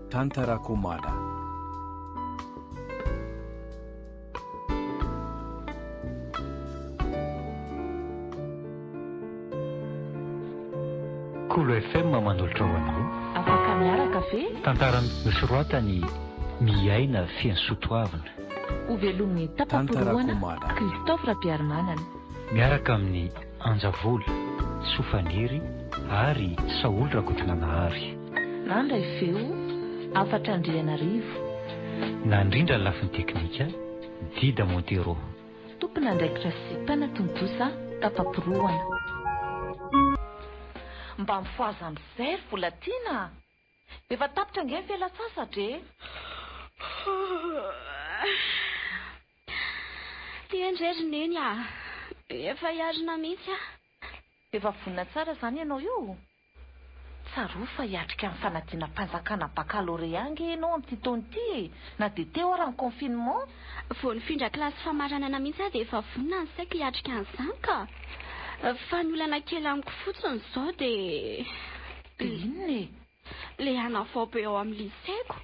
Tantarako Mada. Kolo FM manolotra ho anao. Afaka miaraka ve? Tantara nosoratany Miaina feno sotoavina. Ho velomin'ny Tantarako tapa-porohana Mada. Christophe Rabearimanana. Miaraka amin'i Anjavola, Sofaniry ary Saholy Rakotonanahary. Nandray feo, Hafatra Andrianarivo. Nandrindra ny lafiny teknika, Dida Montero. Tompon'andraikitra sy mpanatontosa tapa-porohana. Mba mifohaza amin'izay ry Volatiana a! Efa tapitra ange ny fialan-tsasatra e! Eny re ry Neny a! Efa hiarina mihitsy aho. Efa vonona tsara izany ianao io? Tsarovy fa hiatrika ny fanadinam-panjakana bakalorea ange ianao amin'ity taona ity e! Na dia teo ara ny confinement. Vao nifindra kilasy famaranana mihitsy aho dia efa vonona ny saiko hiatrika an'izany ka! Fa ny olana kely amiko fotsiny izao dia. Dia inona e? Ilay hanavao be ao amin'ny lycée-ko.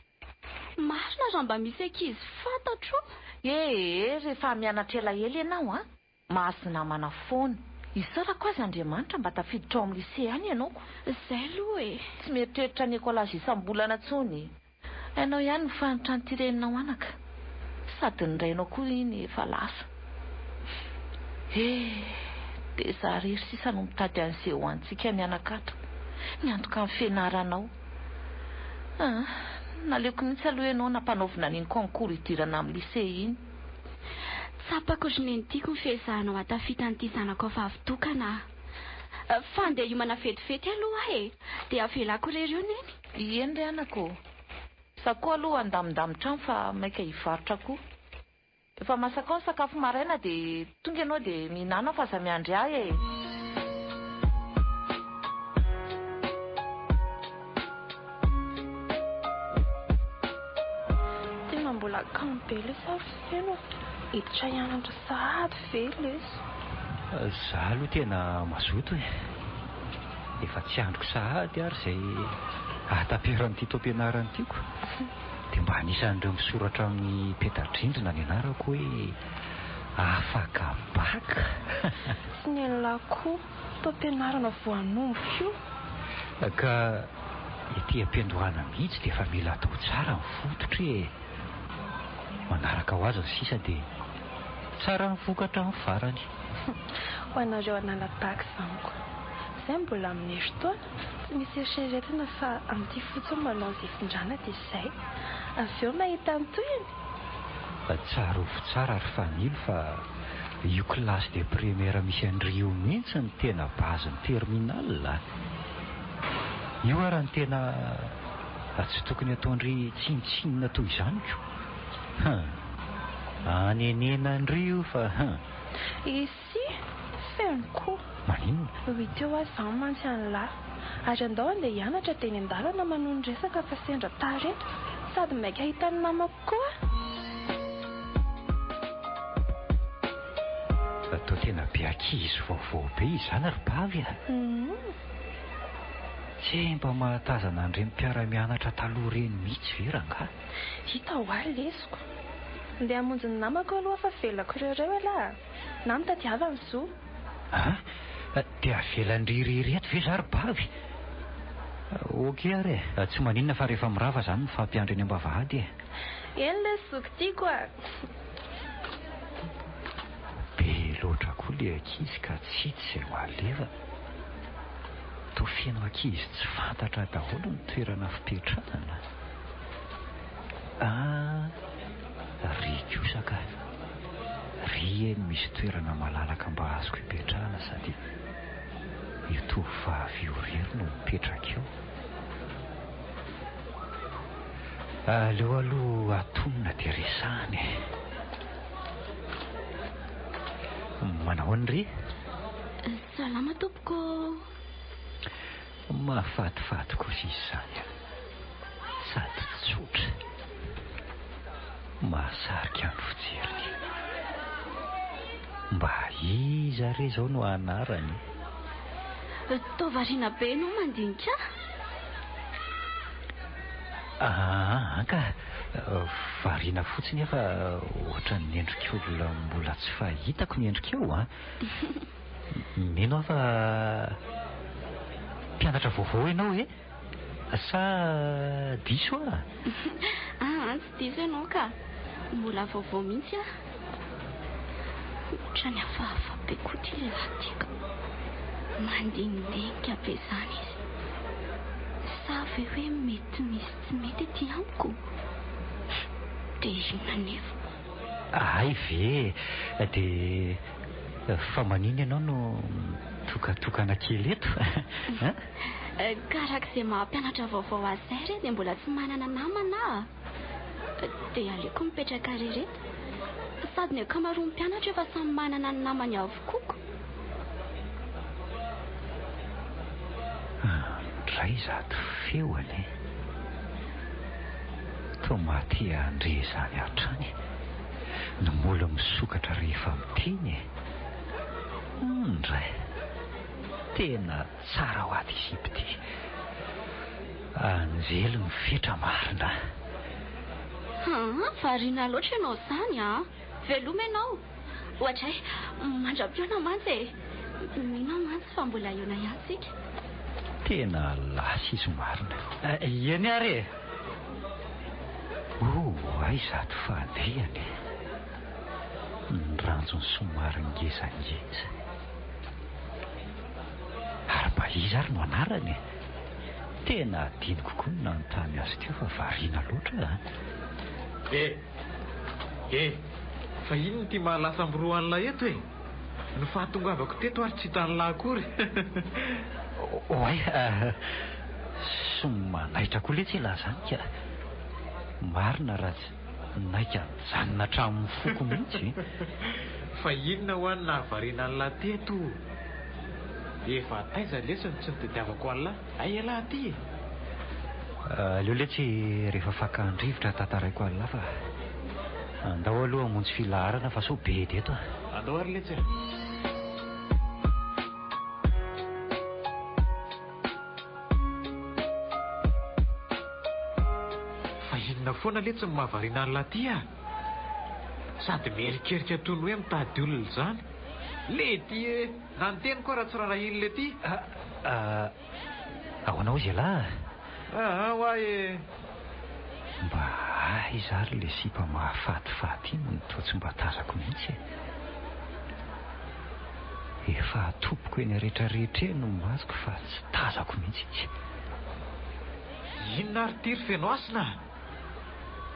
Marina raha mba misy ankizy fantatro. Ee, rehefa mianatra elaela ianao an! Mahazo namana foana. Isaorako aza Andriamanitra mba tafiditra ao amin'ny lycée any ianao ko. Zay aloha e. Tsy mieritreritra ny écolage isam-bolana tsony. Hainao ihany ny fahantran'ity reninao anaka. Sady ny rainao koa iny efa lasa. He, dia za rery sisa no mitady an'izay ho antsika mianaka ato. Miantoka ny fianaranao. Ah, naleoko mihitsy aloha ianao nampanaovina an'iny concours hidirana amin'ny lycée iny. Tsapako ry neny tiako ny fiezahanao hahatafita an'ity zanakao vavy tokana a! Fa andeha hiomana vetivety aloha aho e! Dia avelako irery eo neny. Eny ry anaka ô! Za koa aloha handamindamitra any fa maika hivarotra koa. Efa masaka ao ny sakafo maraina dia tonga ianao dia mihinàna fa aza miandry ahy e! Tena mbola kamo be lesy aho ry Feno a! Hiditra hianatra sahady ve lesy? Za aloha tena mazoto e! Efa tsy andriko sahady ary izay hahataperan'ity taom-pianarana ity ko! Dia mba anisan'ireo misoratra amin'ny peta-drindrina ny anarako hoe afaka bac! Tsy ny an'lah koa! Taom-pianarana vao hanomboka io. Ka ety am-piandohana mihitsy dia efa mila atao tsara ny fototra e! Manaraka ho azy ny sisa dia tsara ny vokatra amin'ny farany. Ho anareo hanala bac izany ko. Izay mbola amin'ny herintaona, tsy misy eritreretina fa amin'ity fotsiny manao izay fifindrana dia izay. Avy eo mahita ny tohiny. Tsarovy tsara ry Fanilo fa io classe de première misy an-dry io mihitsy no tena base ny terminale a! Io ara no tena tsy tokony ataon-dry tsinontsinona toy izany ko! Hum! Anenenan-dry io fa hum! Ici, feno koa. Maninona? Ho hita eo aho izany mantsy an'lah. Ary andao andeha hianatra dia eny an-dalana manohy ny resaka fa sendra tara eto. Sady maika hahita ny namako koa aho. Toa tena be ankizy vaovao be izany ry Bavy a! Tsy mba mahatazana an'ireny mpiara-mianatra taloha ireny mihitsy ve rangahy? Hita ho ahy lesiko. Ndeha hamonjy ny namako aloha fa velako ireo ireo elah a! Na mitadiava ny zo. A! Dia avelan-dry irery eto ve za ry Bavy? Ok ary e! Tsy maninona fa rehefa mirava zany mifampiandry eny am-bavahady e! Eny lesy zoky tiako a! Be loatra koa le ankizy ka tsy hita izay ho alefa. Toa feno ankizy tsy fantatra daholo ny toerana fipetrahana. Ah! Ry kosa ka! Ry eny misy toerana malalaka mba azoko ipetrahana sady io tovovavy io irery no mipetraka eo. Aleo aloha atonina dia resahana e. Manahoana ry? Salama tompoko ô. Mahafatifaty kosa izy izany an. Sady tsotra. Mahasarika ny fijeriny. Mba iza re izao no anarany e? Toa variana be ianao mandinika ahy. Aa ka, variana fotsiny aho fa ohatran'ny endrik'olona mbola tsy fahitako ny endrikao an! Mino aho fa mpianatra vaovao ianao e? Sa diso aho? Aa tsy diso ianao ka! Mbola vaovao mihitsy aho. Ohatran'ny hafahafa be koa ity lehilahy ity ka. Mandinidinika be izany izy. Sa ve hoe mety misy tsy mety ety amiko? Dia inona anefa? Hay ve e! Dia fa maninona ianao no mitokatokana kely eto an? Ka araka izay maha mpianatra vaovao azy izay re dia mbola tsy manana namana aho. Dia aleoko mipetraka irery eto. Sady ny ankamaroan'ny mpianatra efa samy manana ny namany avokoa ko. Andray izato feo anie. Toa maha-te handre izany hatrany ny molo misokatra rehefa miteny e. Ndray. Tena tsara ho aty sipa ity. Anjely mifetra marina a! Aa, variana loatra ianao izany a! Veloma ianao! Oadray, mandra-pihaona mantsy e! Mino aho mantsy fa mbola hihaona ihany isika. Tena lasa izy marina. Eny ary e! Oay izato fandehany e! Ny ranjony somary ngezangeza. Ary mba iza ary no anarany e? Tena adinoko koa ny nanontany azy teo fa variana loatra a! Eh! Eh! Fa inona ity mahalasa ambiroa an'lah eto e? Ny fahatongavako teto ary tsy hitan'lah akory. Oay! Somanaitra koa letsy elah zany ka! Marina raha tsy. Naika nijanona hatramin'ny foko mihitsy. Fa inona hoa no nahavariana an'lah teto? Efa taiza lesy no tsy nitadiavako an'lah? Hay elah aty e! Aleo letsy rehefa fakan-drivotra tantaraiko an'lah fa andao aloha hamonjy filaharana fa sao bedy eto a! Andao ary letsy a! Fa inona foana letsy no mahavariana an'lah ty ah? Sady mierikerika toy ny hoe mitady olona izany. Lety e! Na ny teniko ara tsy rarahian'i lety. Ah, ahoana hozy ialahy? Aa hoa e! Mba aiza ary le sipa mahafatifaty iny no toa tsy mba tazako mihitsy e? Efa atopiko eny retraretra eny ny masoko fa tsy tazako mihitsy izy. Inona ary ity ry Fenohasina a!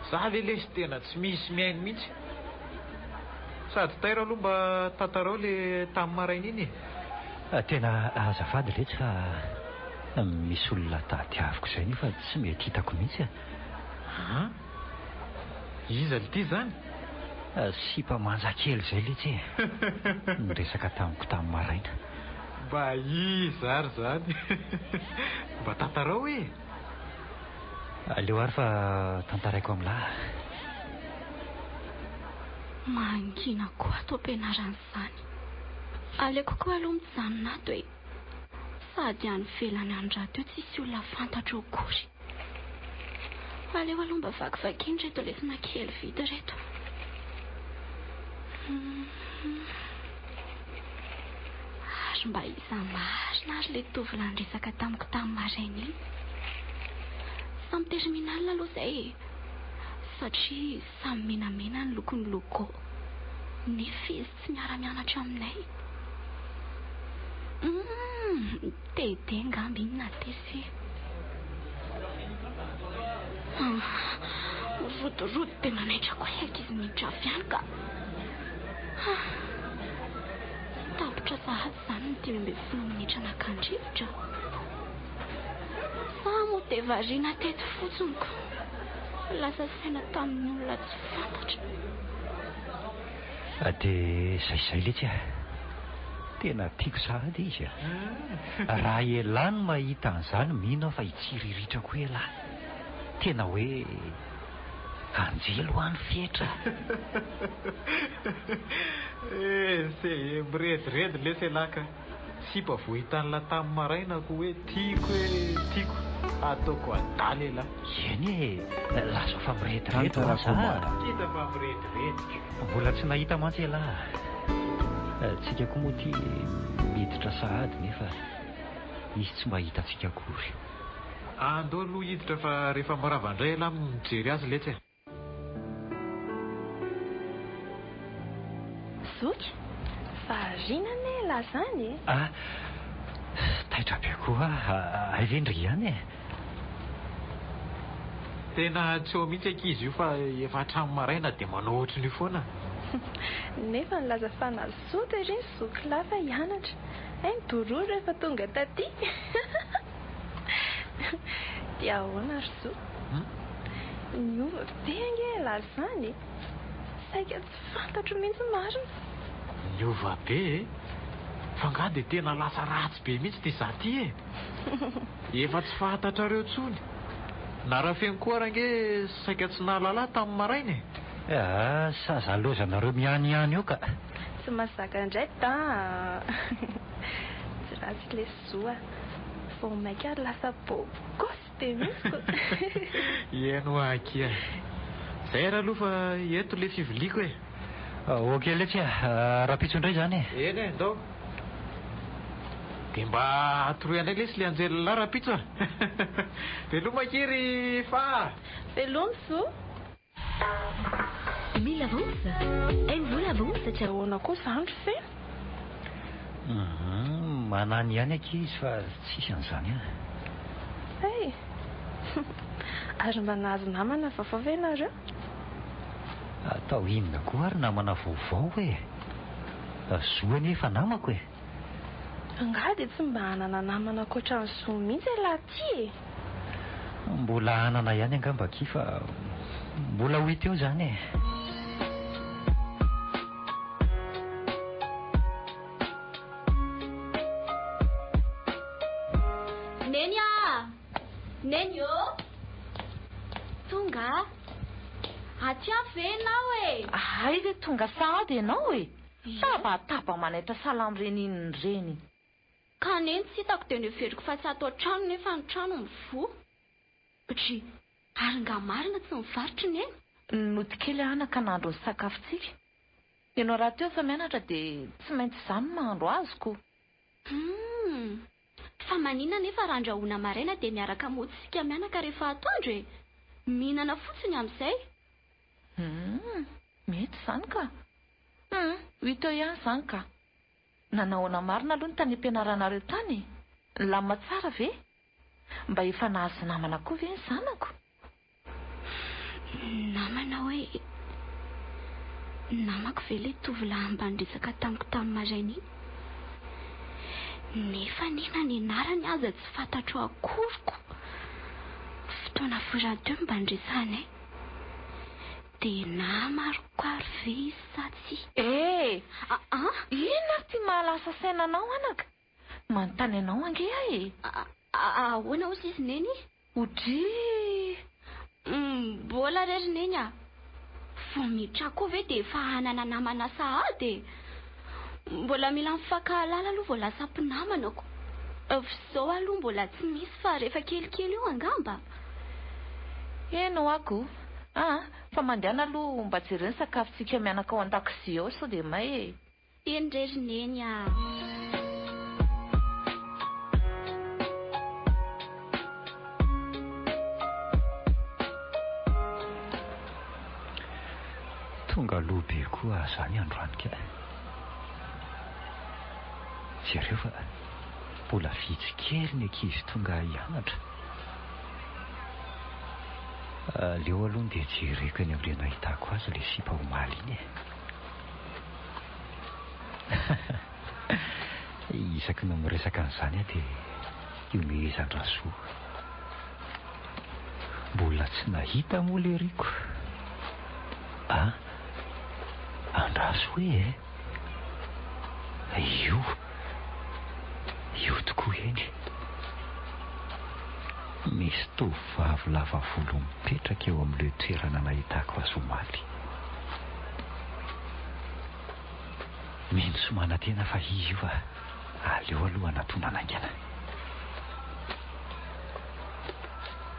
Za ve lesy tena tsy misy mihaino mihitsy. Sady tairo aloha mba tantarao le tamin'ny maraina iny e! Tena azafady letsy fa misy olona tadiaviko izay nefa tsy mety hitako mihitsy a! An! Iza lty izany? Sipa manja kely izay letsy e! Niresaka tamiko tamin'ny maraina. Mba iza ary izany? Mba tantarao e! Aleo ary fa tantaraiko amin'lah. Mangina koa ato am-pianarana izany. Aleoko koa aloha mijanona ato e! Sady any ivelany any rahateo tsisy olona fantatro akory. Aleo aloha mba vakivakiana ireto lesona kely vita ireto. Ary mba iza marina ary ilay tovolahy niresaka tamiko tamin'ny maraina iny? Samy terminal aloha izay e! Satria samy menamena ny lokon'ny logo. Nefa izy tsy miara-mianatra aminay. Humm! TD ngamba iny na TC. Rodorodo be manaitra koa ilay ankizy miditra avy any ka. Tapitra sahady izany ny 15 minitra nakan-drivotra. Sa moa dia variana teto fotsiny ko. Lasa saina tamin'ny olona tsy fantatra. Dia izay izay letsy a! Tena tiako sahady izy a! Raha elah no mahita an'izany mino aho fa hitsiriritra koa elah. Tena hoe anjely hoa ny fetra a! Ese e, mirediredy lesy elah ka. Sipa vao hitan'lah tamin'ny maraina ko hoe tiako e, tiako. Ataoko adala elah. Eny e, lazao fa mirediredy hoa Tantara za. Komara. Hita fa mirediredy ko. Mbola tsy nahita mantsy elah. Tsika koa moa ity miditra sahady nefa izy tsy mba hita antsika akory. Andao aloha hiditra fa rehefa mirava indray elah mijery azy letsy e. Zoky, variana anie elah zany e! Ah, taitra be koa aho, hay ve ndry ihany e! Tena tsy ao mihitsy akia izy io fa efa hatramin'ny maraina dia manao ohatrin'io foana. Nefa nilaza fa nazoto ery ny zoky lahy fa hianatra. Hay nidororo rehefa tonga taty. Dia ahoana ry zo? Niova be ange ialahy izany e! Saika tsy fantatro mihitsy marina. Niova be e! Fa angaha dia tena lasa ratsy be mihitsy ity za ity e! Efa tsy fantatrareo intsony. Na Rafeno koa ary ange saika tsy nahalala ahy tamin'ny maraina e! Ah, saza lozanareo mihanihany eo ka! Tsy mahazaka indray da a! Tsy ratsy lesy zo a! Vao mainka ary lasa beau gosse be mihitsy ko! Eny hoa akia. Zay ary aloha fa eto le fiviliako e! Ok letsy a! Rahampitso indray izany e! Eny e, ndao. Dia mba atoroy anay lesy le anjelilahy rahampitso a! Veloma akia ry Fa a! Veloma Zo! Mila avance? Aimez-vous l'avance? Dia ahoana koa izany ry Feno? Hum, manany ihany akia izy fa tsisy an'izany an! Hay! Ary mba nahazo namana vaovao ve ianareo? Atao inona koa ary namana vaovao e! Zo anie efa namako e! Angaha dia tsy mba hanana namana ankoatra an'i Zo mihitsy ialahy ity e! Mbola hanana ihany angamba akia fa mbola ho hita eo izany e! Neny ah! Neny ô! Tonga ah! Aty aho ve ianao e? Hay ve tonga sahady ianao e? Tabataba manaitra salamo ireny inona ireny. Ka neny tsy hitako dia noheveriko fa tsy ato an-trano nefa ny trano mivoha. Dry, ary nga marina tsy mivarotra i neny? Nody kely aho anaka nahandro ny sakafontsika. Ianao rahateo efa mianatra dia tsy maintsy izaho no mahandro azoko. Humm! Fa maninona anefa raha andrahoina maraina dia miaraka mody isika mianaka rehefa atoandro e? Mihinana fotsiny amin'izay. Humm! Mety izany ka! Humm! Ho hita eo ihany izany ka! Nanao ahoana marina aloha ny tany am-pianaranareo tany e? Nilamina tsara ve? Mba efa nahazo namana koa ve ny zanako? Namana hoe? Namako ve ilay tovolahy mba niresaka tamiko tamin'ny maraina iny? Nefa anie na ny anarany aza tsy fantatro akory ko! Fotoana fohy rahateo no mba niresahanay. Dia namako ary ve izy sa tsia? Eh! Aa! Inona ary ity mahalasa saina anao anaka? Manontany anao ange aho e! Ahoana hozy izy Neny? Odrii! Mbola re ry Neny a! Vao miditra koa ve dia efa hanana namana sahady e? Mbola mila mifankahalala aloha vao lasa mpinamana ko! F'izao aloha mbola tsy misy fa rehefa kelikely eo angamba. Eny hoa ko! Aa! Fa mandehana aloha mba jereo ny sakafontsika mianaka ao an-dakozia ao sao dia may e! Eny re ry Neny a! Tonga aloha be koa aho izany androany ka. Jereo fa mbola vitsy kely ny ankizy tonga hianatra. Aleo aloha ndeha jereko eny amin'ilay nahitako azy ilay sipa omaly iny e. Isaky ny miresaka an'izany aho dia ihomehezan-dRasoa. Mbola tsy nahita moa leriko. A! Andraso hoe e! Io! Io tokoa eny. Misy tovovavy lava volo mipetraka eo amin'ilay toerana nahitako azy omaly. Mino sy manantena fa izy io fa aleo aloha hanatona haingana.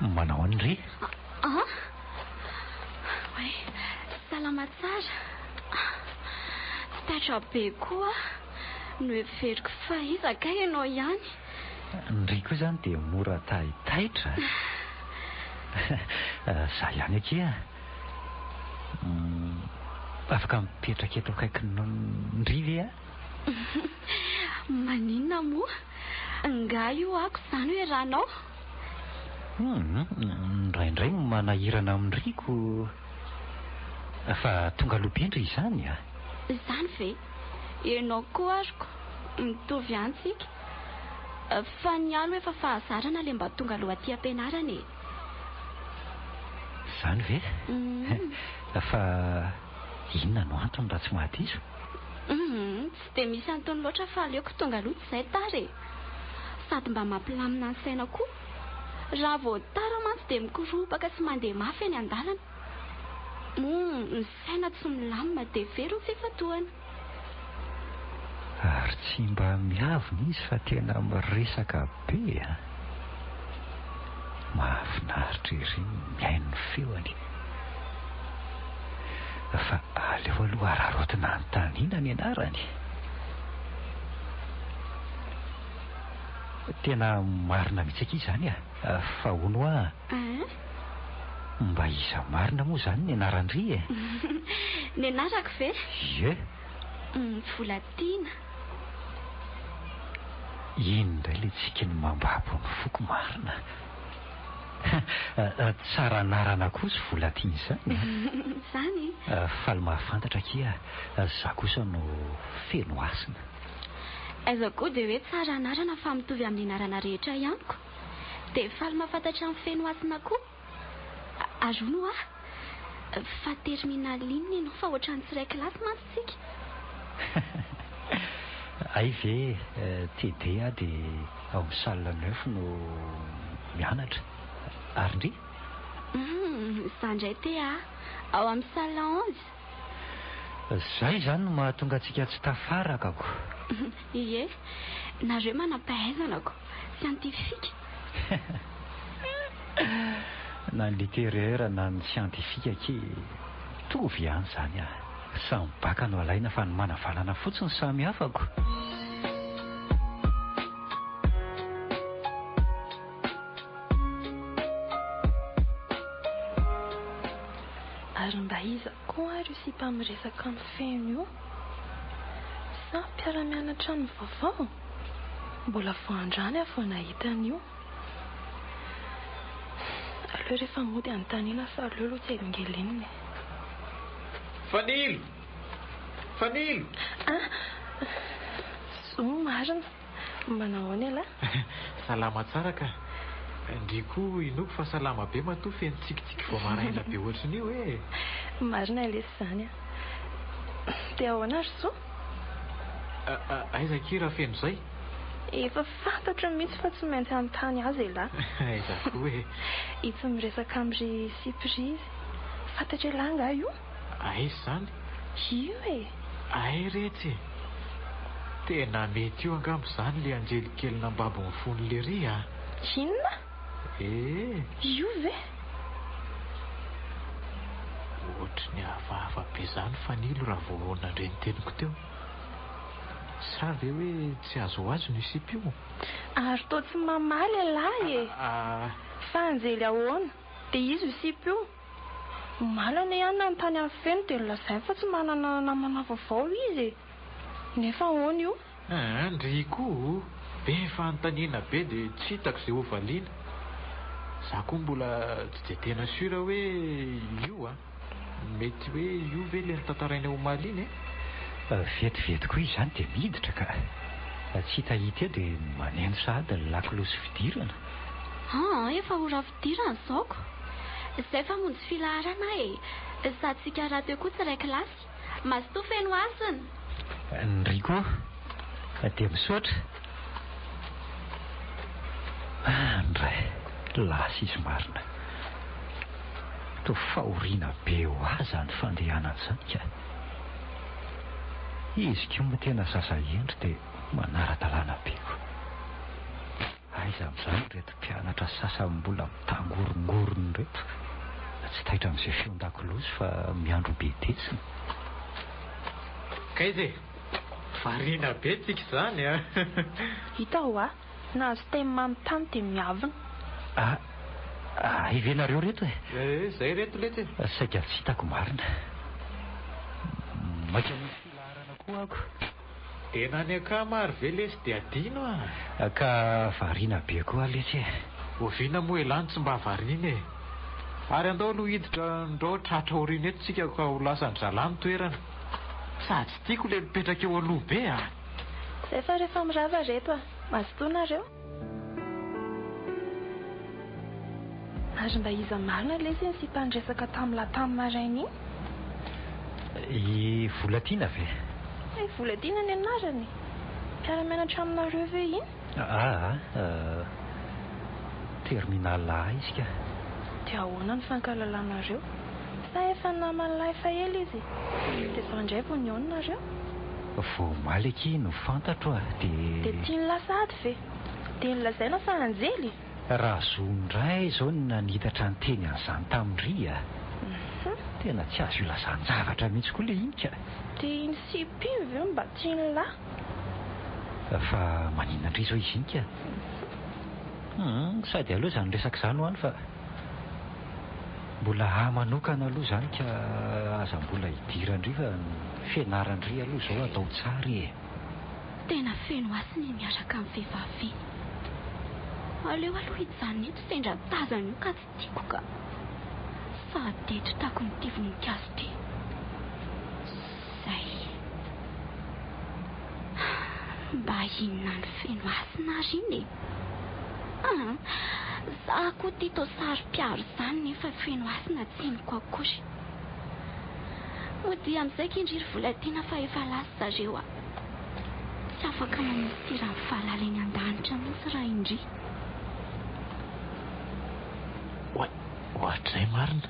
Manao ahoana ry? An? Oay, salama tsara. Taitra be koa aho. Noheveriko fa iza kay ianao ihany. Ndry koa izany dia mora taitaitra. Za ihany akia. Afaka mipetraka eto akaikin'i ndry ve aho? Maninona moa? Nga io ako izany hoe ranao? Hum, indraindray manahirana amin-dry ko. Fa tonga aloha be ndry izany a! Izany ve? Ianao koa ary ko, mitovy ihany tsika. Fa ny ahy aloha efa fahazarana le mba tonga aloha aty am-pianarana e. Izany ve? Fa inona no antony raha tsy mahadiso? Humm, tsy dia misy antony loatra fa aleoko tonga aloha tsy izay tara e! Sady mba mampilamina ny saina koa. Raha vao tara mantsy dia mikoropaka sy mandeha mafy eny an-dalana. Moa ny saina tsy milamina dia very ny fifantohana. Ary tsy mba miavona izy fa tena miresaka be a! Mahafinaritra ery ny mihaino ny feony. Fa aleo aloha araraotina anontaniana ny anarany. Tena marina mihitsy akia izany a! Fa hono hoa, mba iza marina moa izany ny anaran-dry e? Ny anarako ve? Ie. Volatiana. Iny indray ilay tsikiny mambabo ny foko marina. Tsara anarana koa izy Volatiana izany a! Izany? Faly mahafantatra akia, za kosa no feno hasina. Aiza koa dia hoe tsara anarana fa mitovy amin'ny anarana rehetra ihany ko. Dia faly mahafantatra an'i Feno Hasina koa. Ary hono hoa, fa terminale inona ianao fa ohatran'ny tsy iray kilasy mantsy tsika? Hay ve TD aho dia ao amin'ny salle neuf no mianatra. Ary ndry? Humm, za ndray TA, ao amin'ny salle 11. Zay izany no mahatonga antsika tsy tafaraka ko. Ie, nareo manam-pahaizana ko, siantifika. Na ny littéraire na ny siantifika akia mitovy ihany izany ah. Samy baka no alaina fa ny manavanana fotsiny samy hafa ko. Ary mba iza koa ary io sipa miresaka amin'i Feno io? Sa mpiara-mianatra aminy vaovao? Mbola vao androany aho vao nahita an'io. Aleo rehefa mody anontaniana fa aleo aloha tsy helingelenina e. Fanilo! Fanilo! Ah! Zo marina. Manao ahoana ialahy? Salama tsara ka. Ndry koa inoako fa salama be matoa feno tsikitsiky vao maraina be ohatrin'io e! Marina lesy izany an! Dia ahoana ry Zo? Aiza akia raha feno izay? Efa fantatro mihitsy fa tsy maintsy hanontany azy ialahy. Aiza koa e! Itsy miresaka amin-dry Cypri izy. Fantatr'ialahy angaha io? Aiza izany? Io e! Hay retsy e! Tena mety io angamba izany le anjely kely nambabo ny fony lery a! Inona? Ee! Io ve? Ohatry ny hafahafa be izany Fanilo raha vao nandre ny teniko teo. Sa ve hoe tsy azoazony io sipa io? Ary toa tsy mamaly ialahy e! Fa anjely ahoana? Dia iza io sipa io? Omaly anie aho nanontany an'i Feno dia nolazainy fa tsy manana namana vaovao izy e! Nefa ahoana io? Aa ndry koa o! Be fanontaniana be dia tsy hitako izay ho valiana. Za koa mbola tsy dia tena sûr hoe io a! Mety hoe io ve ilay notantarainay omaly iny e? Vetivety koa izany dia miditra ka! Tsy hitahita eo dia maneno sahady ny lakolosy fidirana. Aa efa ora fidirana izao ko! Izay famonjy filaharana e! Sady tsika rahateo koa tsy iray kilasy. Mazotoa feno hasina! Ndry koa dia misaotra. Ah ndray, lasa izy marina. Toa fahoriana be ho ahy izany fandehanana izany ka. Izy koa moa tena zaza hendry dia manara-dalàna be koa. Aiza. Aiza amin'izany ireto mpianatra sasany mbola mitangorongorona ireto? Tsy taitra amin'izay feon-dakolosy fa miandry ho bedesina. Kaiza e! Variana be tsika izany a! Hita hoa, nahazo teny manontany dia miavona. Ah, hay ve nareo reto e? Eh, zay reto letsy e! Saika tsy hitako marina. Maika misy filaharana koa ako. Dia na ny akama ary ve lesy dia adino a! Ka variana be koa aho letsy e! Oviana moa elah no tsy mba variana e! Ary andao aloha hiditra ndrao tratra aoriana eto tsika ka ho lasan-dry zalahy ny toerana. Sady tsy tiako le mipetraka eo aloha be a! Zay fa rehefa mirava reto a! Mazotoa nareo. Ary mba iza marina lesy iny sipa niresaka tamin'lah tamin'ny maraina iny? I Volatiana ve? Hay Volatiana ny anarany e! Mpiara-mianatra aminareo ve iny? Aa, terminal A izy ka. Dia ahoana ny fankahalalanareo? Sa efa naman'lah efa ela izy? Dia izao indray vao nihaona nareo? Vao omaly akia no fantatro a, dia. Dia tian'lah sahady ve? Dia nolazaina fa anjely? Raha zo indray izao no nanitatra niteny an'izany tamin-dry a! Tena tsy azo ilazan-javatra mihitsy koa ilay iny ka! Dia iny sipa iny ve no mba tian'lah? Fa maninona indray izao izy iny ka? Hum, sady aleo izany resaka izany ho any fa mbola ahy manokana aloha izany ka aza mbola idiran-dry fa ny fianaran-dry aloha izao atao tsara e! Tena feno hasina iny miaraka amin'ny vehivavy iny. Aleo aloha hijanona eto sendra tazana io ka tsy tiako ka. Sady eto takon'ity voninkazo ity. Zay. Mba inona ny feno hasina ary iny e? Aa, za koa ity toa saro-piaro izany nefa feno hasina tsy henoko akory. Modia amin'izay kindry ry Volatiana fa efa lasa zareo a. Tsy afaka manisy sira ny valala eny an-danitra mihitsy raha indry. Oay, ohatrizay marina.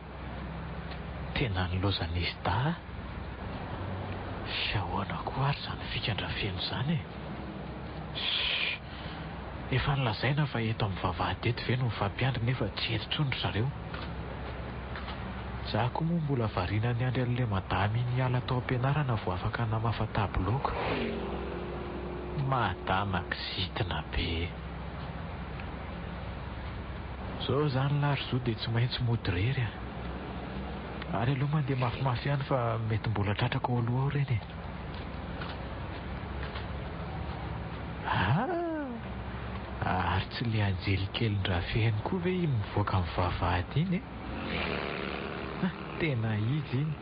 Tena nilaozan'izy dahy a. Sy ahoana koa ary izany fikan-dRafeno izany e? Shh! Efa nolazaina fa eto amin'ny vavahady eto ve no mifampiandry nefa tsy eto intsony ry zareo. Za koa moa mbola variana niandry an'ilay madama iny hiala tao am-pianarana vao afaka namafa tableau-ko. Madama kizitina be. Zao zany lah ry zo dia tsy maintsy mody irery a. Ary aleo mandeha mafimafy ihany fa mety mbola tratrako ao aloha ao ireny e. Ah! Ary tsy le anjely kelin-dRafeno koa ve iny mivoaka amin'ny vavahady iny e? Ah, tena izy iny.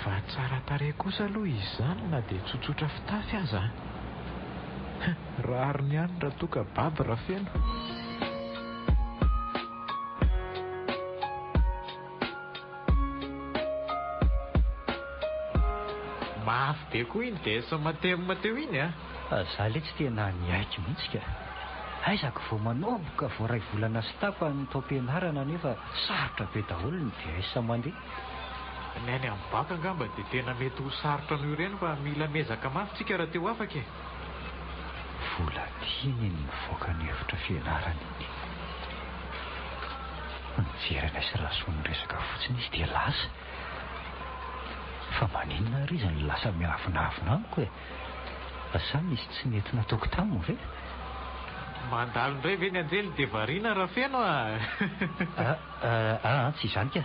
Fa tsara tarehy kosa aloha izy izany na dia tsotsotra fitafy aza an! Rariny ihany raha toa ka babo Rafeno. Mafy be koa iny DS Mathem teo iny a! Za letsy tena niaiky mihitsy ka! Aiza ko vao manomboka vao ray volana sy tapany ny taom-pianarana nefa sarotra be daholo ny DS mandeha. Ny any amin'ny bac angamba dia tena mety ho sarotra noho ireny fa mila miezaka mafy tsika raha te ho afaka e! Vola tiany iny mivoaka ny efitra fianarana iny. Nijery anay sy Rasoa niresaka fotsiny izy dia lasa. Fa maninona ary izy no lasa miavonavona amiko e? Sa nisy tsy nety nataoko taminy ve? Mandalo indray ve ny anjely dia variana Rafeno a! Aa tsy izany ka!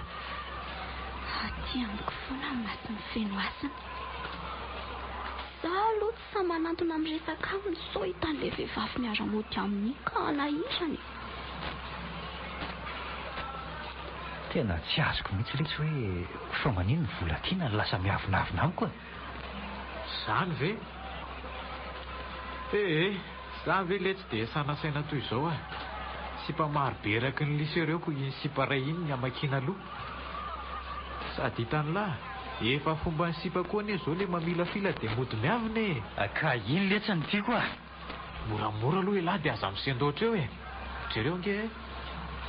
Aty amiko foana ny mason'i Fenohasina. Za aloha tsy sahy manantona miresaka aminy sao hitan'ilay vehivavy miara-mody aminy iny ka hanahirana e. Tena tsy azoko mihitsy letsy hoe fa maninona Volatiana no lasa miavonavona amiko e! Zany ve? Ee, za ve letsy dia sanasaina toy izao ah! Sipa maro be eraky ny lycée reo ko iny sipa ray iny ny hamakiana loha. Sady hitan'lah, efa fomban'ny sipa koa anie zao le mamilafila dia mody miavona e! Ka iny letsy no tiako ah! Moramora aloha elah dia aza misendoatra eo e! Jereo ange e!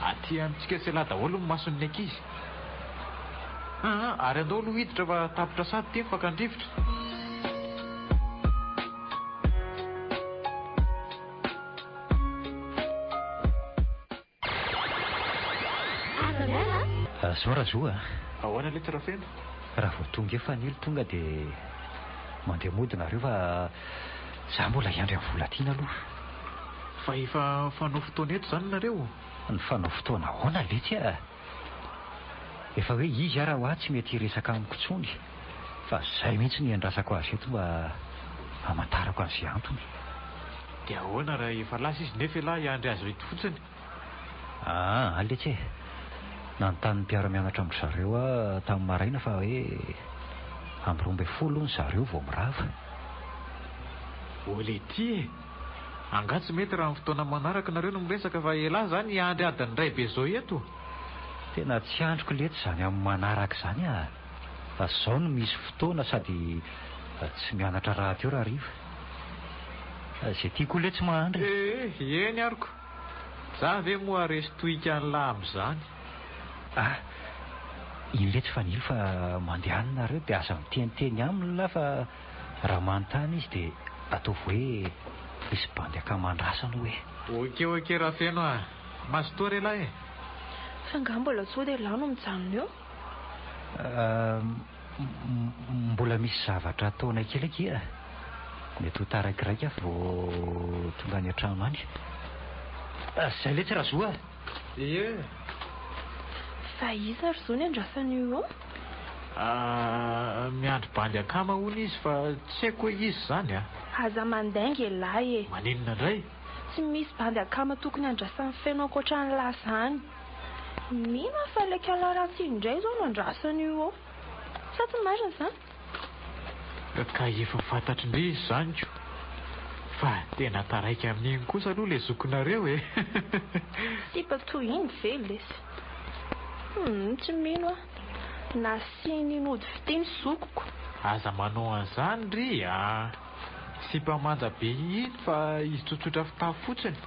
Aty amintsika sy elah daholo ny mason'ny ankizy. Aa, ary andao aloha hiditra fa tapitra sady ity ny fakan-drivotra. Zao Razo a! Ahoana letsy Rafeno? Raha vao tonga eo Fanilo tonga dia mandeha mody nareo fa za mbola hiandry an'i Volatiana aloha. Fa efa mifanao fotoana eto izany nareo? Nifanao fotoana ahoana letsy a! Efa hoe izy ara hoa tsy mety hiresaka amiko intsony fa zay mihitsy no iandrasako azy eto mba hamantarako an'izay antony. Dia ahoana raha efa lasa izy nefa ialahy hiandry azy eto fotsiny? Aa letsy e! Nanontany ny mpiara-mianatra amin-dry zareo aho tamin'ny maraina fa hoe amin'ny 12 hono zareo vao mirava. Ô letia e! Angaha tsy mety raha amin'ny fotoana manaraka nareo no miresaka fa elah zany hiandry adiny iray be zao eto? Tena tsy andriko letsy izany amin'ny manaraka izany ah! Fa zao no misy fotoana sady tsy mianatra rahateo rahariva. Izay tiako koa letsy mahandry e! Eh, eny ary ko! Za ve moa resy tohika an'lah amin'izany? Ah! Iny letsy Fanilo fa mandeha any nareo dia aza miteniteny aminy lah fa raha manontany izy dia ataovy hoe misy bandy akama andrasana hoe. Ok ok Rafeno ah! Mazotoa re lahy e! Fa angaha mbola sao dia elah no mijanona eo? Ah, mbola misy zavatra ataonay kely akia. Mety ho taraikiraiky aho vao tonga any an-trano any. Ah, zay letsy Razo a! Ie. Fa iza ry zo ny andrasan'io eo? Ah, miandry bandy akama hono izy fa tsy haiko hoe iza izany a! Aza mandainga elah e! Maninona indray? Tsy misy bandy akama tokony andrasan'i Feno ankoatra an'lah zany. Mino aho fa ilay kala ratsy iny indray izao no andrasana io ao. Sa tsy marina izany? Ka efa fantatry ndry izy izany ko. Fa tena taraiky amin'iny kosa aloha ilay zokinareo e. Sipa toy iny ve lesy? Humm tsy mino aho. Nasiany nody fitia ny zokiko. Aza manao an'izany ry a. Sipa manja be iny fa izy tsotsotra fitafy fotsiny.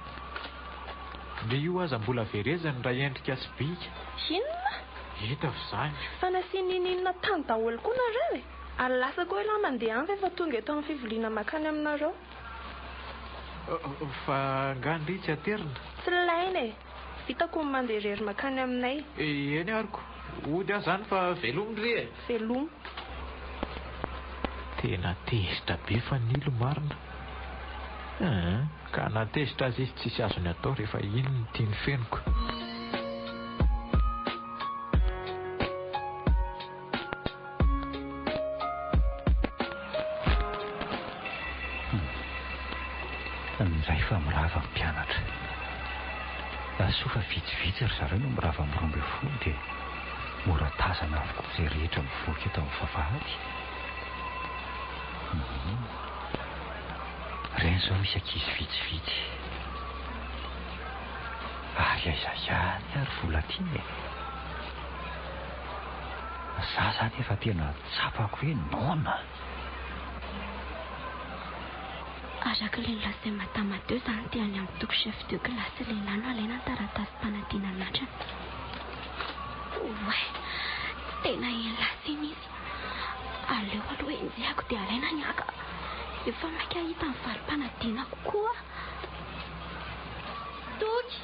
Ndry io aza mbola vereziny raha endrika sy bika. Inona? Hita f'izany. Fa nasiany ninoninona tany daholo koa nareo e! Ary lasa koa elah mandeha any fa efa tonga eto amin'ny fiviliana makany aminareo. Fa nga ndry tsy aterina? Tsy ilaina e! Vitako ny mandeha irery makany aminay. Eny ary ko. Hody aho zany fa veloma ndry e! Veloma. Tena tezitra be Fanilo marina eh! Ka na tezitra aza izy tsisy azony atao rehefa iny no tiany fenoko. Injay fa mirava ny mpianatra. Soa fa vitsivitsy ry zareo no mirava amin'ny 12 dia mora tazana avokoa izay rehetra mivoaka eto amin'ny vavahady. Ireny izao misy ankizy vitsivitsy. Ary aiza ihany ary Volatiana e? Za zany efa tena tsapako hoe noana. Araka ilay nolazain'i Madama teo izany dia any amin'ny toko chef de classe lehilahy no alaina ny taratasim-panadinana andrana. Oay! Tena eny lasa iny izy. Aleo aloha enjehako dia alaina ny haka. Efa maika hahita ny valim-panadinako koa aho. Toky!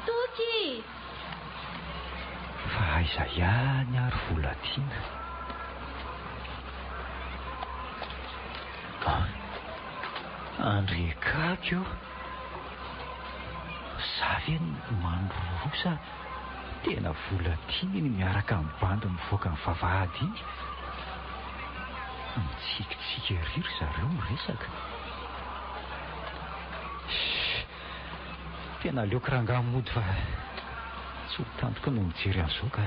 Toky! Fa aiza ihany ary Volatiana? An! Andriakako io! Za ve mandroroa sa tena Volatiana iny miaraka amin'ny bandy mivoaka ny vavahady iny? Mitsikitsiky ery ry zareo miresaka. Shh! Tena aleoko rangahy mody fa tsy ho tantiko no mijery an'izao ka.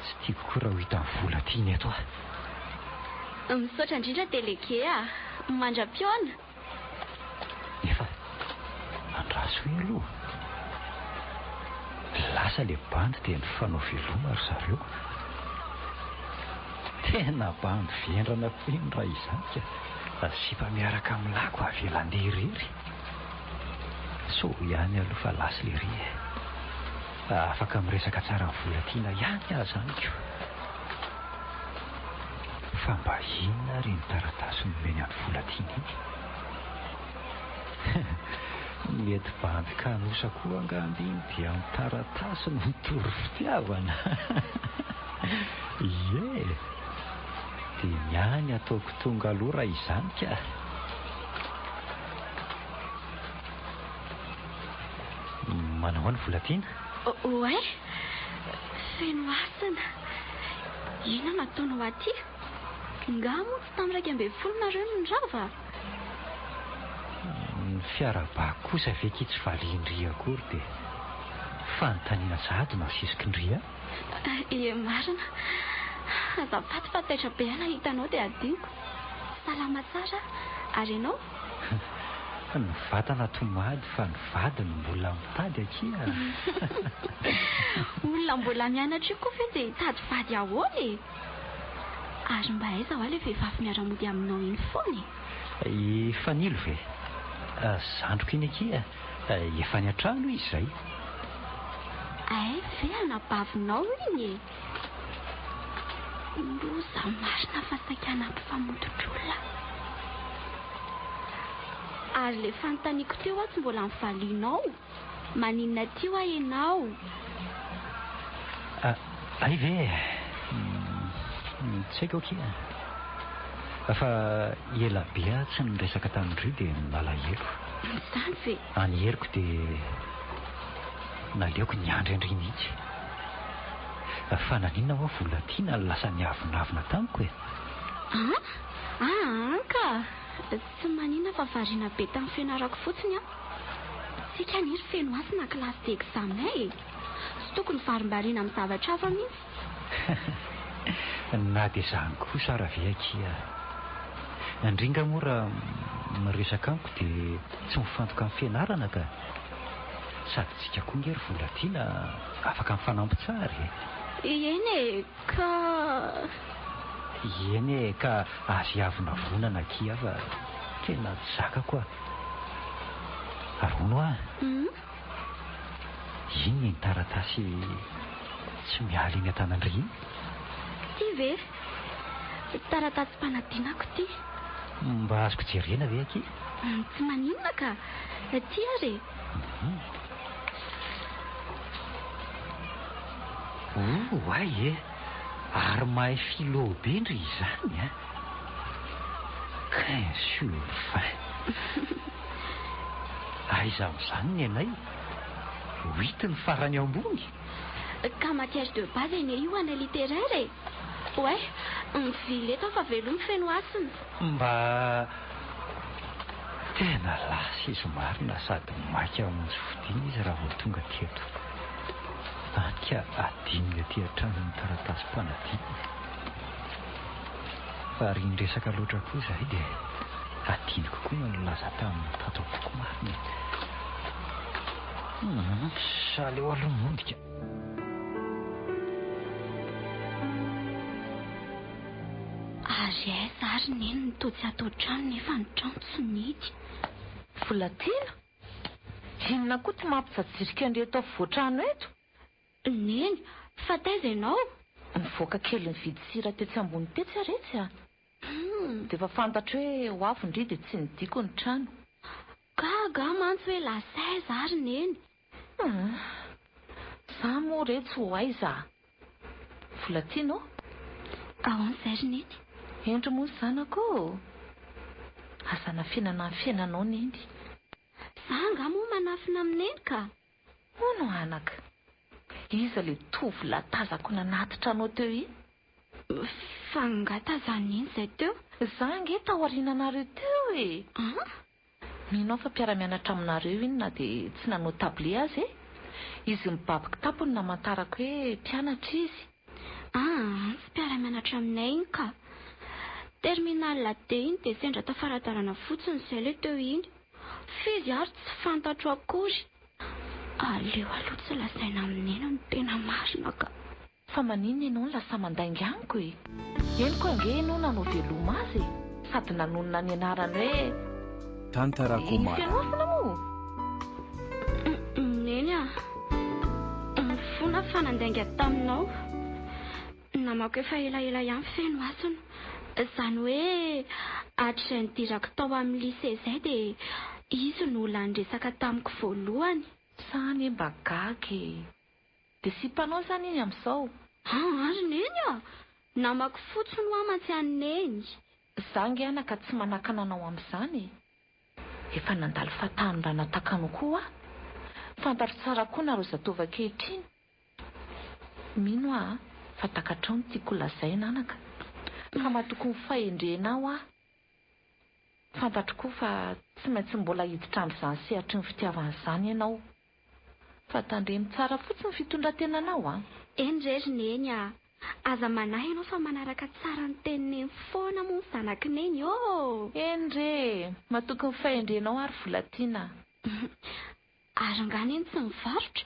Tsy tiako koa raha ho hitan'i Volatiana eto aho. Misaotra indrindra délégué a! Mandra-pihaona! Nefa andraso hoe aloha. Lasa ilay bandy dia nifanao veloma ry zareo. Tena bandy vendrana koa iny raha izany ka. Sipa miaraka amin'ny lako avela andeha irery. Soa ihany aloha fa lasa ery e. Afaka miresaka tsara amin'i Volatiana ihany aho izany ko. Fa mba inona ary iny taratasy nomeny an'i Volatiana iny? mety bandy kanosa koa angamba iny dia amin'ny taratasy no mitory fitiavana. Ie! Dia ny ahy ny ataoko tonga aloha raha izany ka. Manao ahoana Volatiana? Oay! Feno hasina. Inona no ataonao aty? Nga moa tsy tamin'ny 11 nareo no nirava? Ny fiarahabako kosa ve ki tsy valian-dry akory dia fanontaniana sahady no asesikin-dry a? Ie marina. Azafady fa taitra be aho nahita anao dia adinoko. Salama tsara aho. Ary ianao? Ny vatana tomady fa ny vady no mbola mitady akia. Olona mbola mianatra io koa ve dia hitady vady ahoana e? Ary mba aiza hoa ilay vehivavy miara-mody aminao iny foana e? I Fanilo ve? Zandriko iny akia, efa any an-trano izy izay. Hay ve anabavinao iny e? Loza marina fa saika nampifamototr'olona. Ary ilay fanontaniako teo hoa tsy mbola nivalianao. Maninona aty hoa ianao? Hay ve e? Tsy haiko akia. Fa ela be aho tsy niresaka tamin-dry dia nalahelo. Izany ve? Any heriko dia naleoko niandry an-dry mihitsy. Fa naninona hoa Volatiana lasa niavonavona tamiko e? An? An ka! Tsy maninona fa variana be tamin'ny fianarako fotsiny aho. Tsika anie ry feno hasina classe d'examen e! Tsy tokony varimbariana amin'ny zavatra hafa mihitsy. Na dia izany kosa ara ve akia. Ndry nga moa raha miresaka amiko dia tsy mifantoka amin'ny fianarana ka. Sady tsika koa nge ry Volatiana afaka mifanampy tsara e. Eny e, ka. Eny e, ka aza iavonavonana akia fa tena tsy zakako a. Ary hono hoa, inona iny taratasy tsy miala eny an-tanan-dry iny? Ity ve? Taratasim-panadinako ity. Mba azoko jerena ve akia? Tsy maninona ka. Ity ary e. Oay e! Ary mahay philo be ndry izany a! 15 sur 20. Aiza amin'izany ny anay? Huit ny farany ambony. Ka matière de base anie io anay littéraire e! Oay, mivily eto aho fa velomy feno hasina. Mba tena lasa izy marina sady maika hamonjy fodiana izy raha vao tonga teto. Hany ka adinony aty an-trano ny taratasim-panadinana. Fa ry niresaka loatra koa izahay dia adinoko koa ny nilaza taminy tato am-poko marina e. Hum, aleo aloha mody ka. Ary aiza ary neny no toa tsy ato an-trano nefa ny trano tsy nihidy. Volatiana? Inona koa ty mampijajirika an'ireto afovoan-trano eto? Neny, fa taiza ianao? Nivoaka kely nividy sira tetsy ambony tetsy aho retsy a! Dia efa fantatro hoe ho avy ndry dia tsy nidiako ny trano. Gaga aho mantsy hoe lasa aiza ary Neny? Hum! Za moa retsy ho aiza? Volatiana ô? Ahoana izay ry Neny? Hendry moa ny zanako ô! Aza anafinana ny fiainanao Neny. Za angaha moa manafina amin'i Neny ka! Hono anaka, iza ilay tovolahy tazako nanatitra anao teo iny? Fa angaha tazan'i Neny izay teo? Za ange tao aoriananareo teo e! An? Mino aho fa mpiara-mianatra aminareo iny na dia tsy nanao tablier aza e! Izy mibaby kitapo no namantarako hoe mpianatra izy. Aa, tsy mpiara-mianatra aminay iny ka! Terminale D iny dia sendra tafara-dalana fotsiny izay ilay teo iny. F'izy ary tsy fantatro akory. Aleo aloha tsy lazaina amin'i Neny ny tena marina ka. Fa maninona ianao no lasa mandainga amiko e? Henoko ange ianao nanao veloma azy e! Sady nanonona ny anarany hoe. Tantarako I marina. Fenohasina moa? Neny a! Mifona fa nandainga taminao. Namako efa elaela ihany Fenohasina. Izany hoe hatrizay nidirako tao amin'ny lycée izay dia izy no olona. lehilahy niresaka tamiko voalohany. Za anie mba gaga e! Dia sipanao izany iny amin'izao? Aa ry Neny a! Namako fotsiny hoa mantsy an'i Neny. Za ange anaka tsy manakana anao amin'izany e! Efa nandalo fahatanorana tahaka anao koa aho. Fantatro tsara koa nareo zatovo ankehitriny. Mino aho fa takatrao ny tiako lazaina anaka. Ka matoky ny fahendrenao aho. Fantatro koa fa tsy maintsy mbola hiditra amin'izany sehatry ny fitiavana izany ianao. Fa tandremo tsara fotsiny ny fitondran-tenanao an! Eny re ry Neny a! Aza manahy ianao fa manaraka tsara ny tenin'i Neny foana moa ny zanak'i Neny ô! Eny re e! Matoky ny fahendrenao aho ry Volatiana a! Ary angaha Neny tsy mivarotra?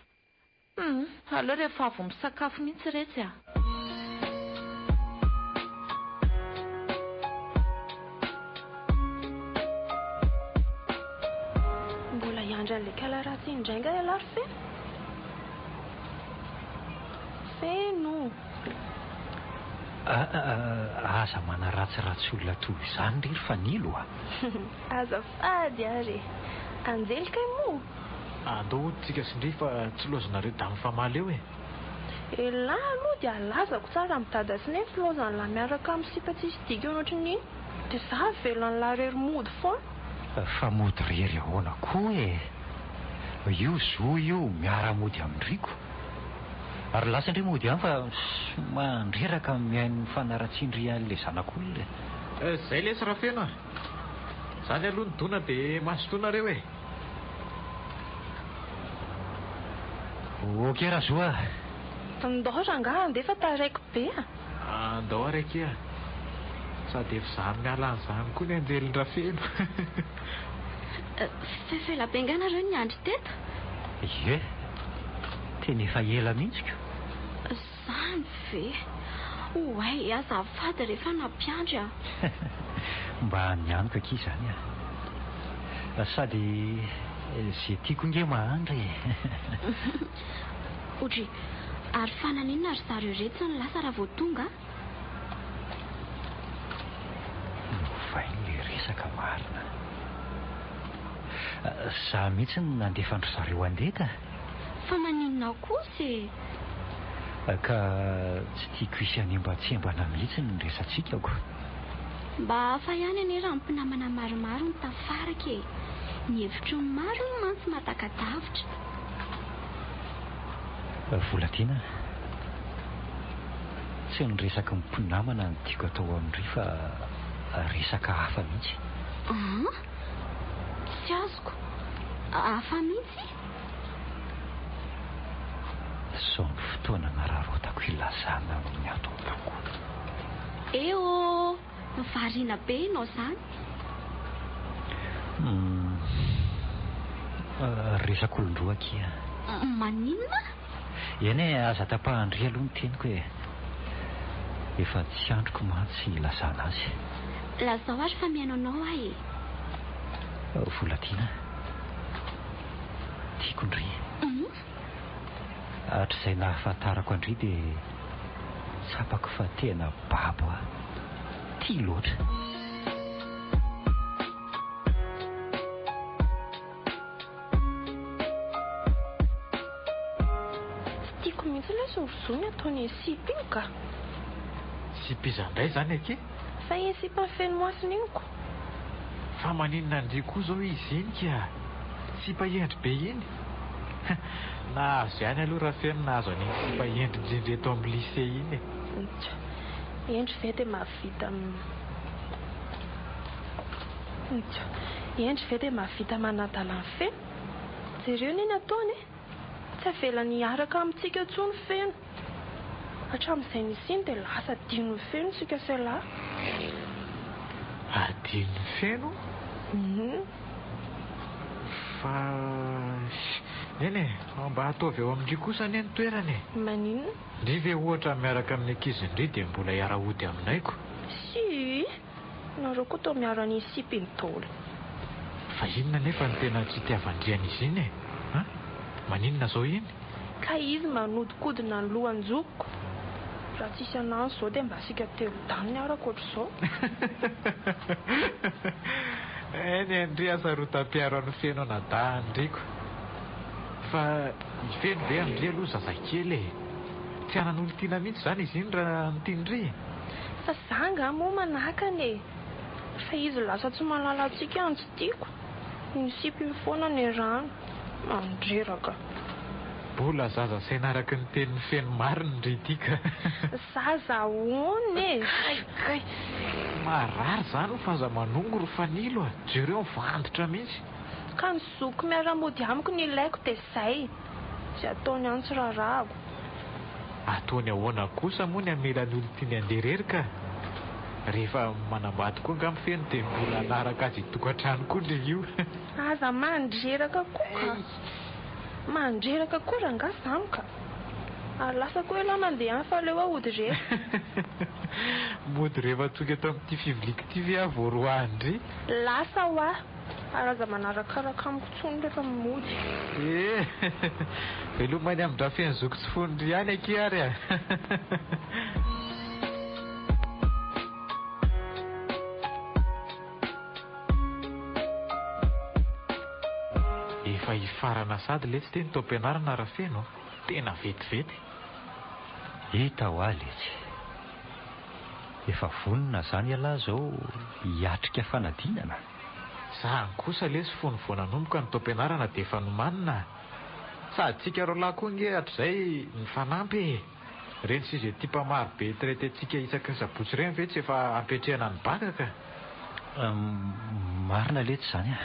Hum, aleo rehefa avy misakafo mihitsy retsy a! Mbola hiandry an'ilay kala ratsy iny indray angaha ialahy ry Feno? Feno! Aza manaratsiratsy olona toy izany re ry Fanilo a! Azafady ary e! Anjely kay moa? Andao hody tsika sy ndry fa tsy laozinareo dame famaly eo e! Elah aloha dia alazako tsara amin'i dada sy neny filaozan'lah miaraka amin'ny sipa tsisy dikany ohatran'iny dia za avelan'lah rery mody foana. Fa mody rery ahoana koa e! Io zo io miara mody amin-dry ko! Ary lasa ndry mody any fa mandreraka mihaino ny fanaratsian-dry an'ilay zanak'olona e! Zay lesy Rafeno a! Zany aloha ny dona dia mazotoa nareo e! Ok Razo a! Ndao rangaha andeha fa taraiky be a! Andao ary akia! Sady efa zany miala an'izany koa ny anjelin-dRafeno. F'efa ela be angaha nareo niandry teto? Ie! Tena efa ela mihitsy ko! Zany ve? Oay, azafady re fa nampiandry a! Mba nianoka akia izany a! Sady ze tiako nge mahandry e! Odry, ary fa naninona ry zareo retsy no lasa raha vao tonga a? Novainy le resaka marina. Za mihitsy no nandefa an-dry zareo handeha ka! Fa maninona kosa e? Ka tsy tiako hisy hanembantsembana mihitsy ny resatsika ko. Mba hafa ihany anie raha mpinamana maromaro no tafaraka e! Ny hevitry ny maro hono mantsy mahataka-davitra. Volatiana a! Tsy ny resaky ny mpinamana no tiako atao amin-dry fa resaka hafa mihitsy. An? Tsy azoko. Hafa mihitsy? Izao no fotoana nararaotako hilazana ny ato am-poko. Eh oh! Variana be ianao izany. Hum. Resak'olon-droa akia. Maninona? Eny e, aza tapahan-dry aloha ny teniko e. Efa tsy andriko mantsy hilazana azy. Lazao ary fa mihaino anao aho e. Volatiana. Tiako ndry. Hatrizay nahafantarako an-dry dia tsapako fa tena babo aho. Tia loatra. Tsy tiako mihitsy ilay zorozo ny ataon'iny sipa iny ka. Sipa iza indray izany akia? Fa iny sipa feno moasina iny ko. Fa maninona an-dry koa izao izy iny ka? Sipa hendry be iny. Nahazo ihany aloha Rafeno nahazo an'iny sipa hendry indrindra eto amin'ny lycée iny e. Tsa, hendry ve dia mahavita Tsa, hendry ve dia mahavita manadala an'i Feno? Jereo anie ny ataony e! Tsy avelany hiaraka amintsika intsony Feno. Hatramin'izay nisiany dia lasa adinon'i Feno isika sy ialahy. Adinon'i Feno? Hum. Fa eny e, mba ataovy eo amin-dry kosa anie ny toerana e. Maninona? Ndry ve ohatra miaraka amin'ny ankizin'ndry dia mbola hiara-hody aminay ko? Si! Nareo koa toa miaro an'iny sipa iny daholo. Fa inona anefa no tena tsy itiavan-dry an'izy iny e? An? Maninona izao iny? Ka izy manodikodina ny lohan-jokiko. Raha tsisy anah izao dia mba isika telo dahy miaraka ohatr'izao. Eny e, ndry hasarotam-piaro an'i Feno anadahin-driko. Fa i Feno ve an-dry aloha zazakely e? Tsy hanan'olon-tiana mihitsy izany izy iny raha ny tian-dry? Fa za angaha moa manakana e! Fa izy lasa tsy mahalala antsika no tsy tiako. Iny sipa iny foana ny rano. Mandreraka. Mbola zaza saina araka ny tenin'i Feno marina ndry ity ka. Zaza ahoana e? Kay kay! Marary zany fa aza manongo ry Fanilo a! Jereo mivanditra mihitsy. Ka ny zokiko miara-mody amiko no ilaiko dia zay. Izay ataony any tsy raharahako. Ataony ahoana kosa moa ny hamela ny olon-tiany handeha irery ka? Rehefa manambady koa angamba Feno dia mbola hanaraka azy hitokantrano koa ndry io. Aza mandreraka koa ka! Mandreraka koa rangahy zany ka! Ary lasa koa elah mandeha any fa aleo aho hody irery. Mody rehefa tonga eto amin'ity fiviliako ity ve aho vao roahin-dry? Lasa hoa! Ary aza manarakaraka amiko intsony rehefa mody. Eh! Veloma any amin-dRafeno zoky tsy fony-dry ihany akia ary a! Efa hifarana sady letsy ity ny taom-pianarana Rafeno a! Tena vetivety. Hita hoa letsy. Efa vonona zany ialahy zao hiatrika fanadinana? Zany kosa lesy fony vao nanomboka ny taom-pianarana dia efa nomanina a! Sady tsika roalahy koa ange hatrizay nifanampy e! Ireny sujet type maro be traiter-tsika isaky ny sabotsy ireny ve tsy efa ampiatrehana ny bac ka? Marina letsy izany a!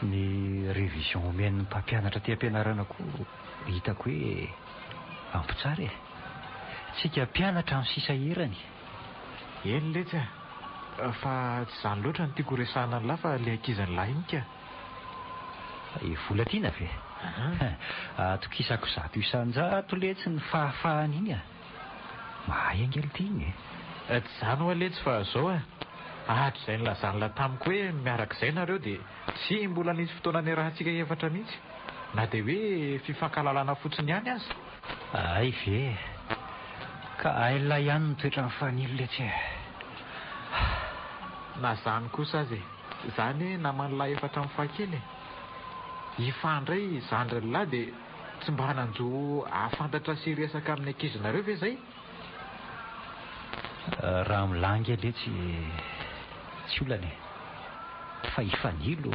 Ny révision omen'ny mpampianatra aty am-pianarana koa hitako hoe ampy tsara e! Tsika mpianatra no sisa erany. Eny letsy a! Fa tsy izany loatra no tiako horesahana an'lah fa le ankizin'lah iny ka! I Volatiana ve? Atokisako 100% letsy ny fahafahany iny a! Mahay ange lty iny e! Tsy izany ho'a letsy fa zao a! Hatrizay nilazan'la tamiko hoe miaraka izay nareo dia tsy mbola nisy fotoana niarahantsika efatra mihitsy na dia hoe fifankahalalana fotsiny ihany aza. Hay ve? Ka hain'la ihany ny toetran'i Fanilo letsy e! Na zany kosa aza e! Za anie naman'lah efa hatramin'ny fahakely e! I Fa ndray zandrin'lah dia tsy mba hanan-jo hahafantatra sy hiresaka amin'ny ankizinareo ve zay? Raha amin'lah ange letsy tsy olana e! Fa i Fanilo,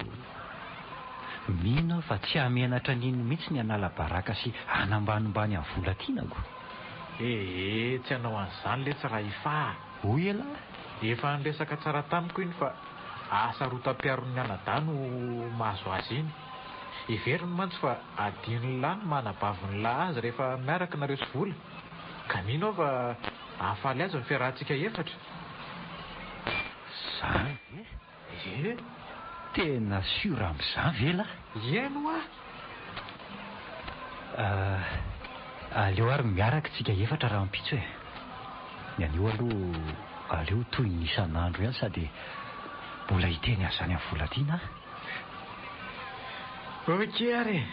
mino aho fa tsy hahamenatra an'iny mihitsy ny hanala baraka sy hanambanimbany an'i Volatianako. Ee, tsy hanao an'izany letsy raha i Fa a! Hoy elah? Efa niresaka tsara tamiko iny fa hasarotam-piaron'ny anadahy no mahazo azy iny. Heveriny mantsy fa adinon'lah ny maha anabavin'lah azy rehefa miaraka nareo sy Vola. Ka mino aho fa hahafaly azy ny fiarahantsika efatra. Zany ve? Ie. Tena sûr amin'izany ve lah? Eny hoa! Aleo ary miaraka tsika efatra rahampitso e! Ny anio aloha aleo toy ny isan'andro ihany sady mbola hiteny an'izany amin'i Volatiana aho. Ok ary e!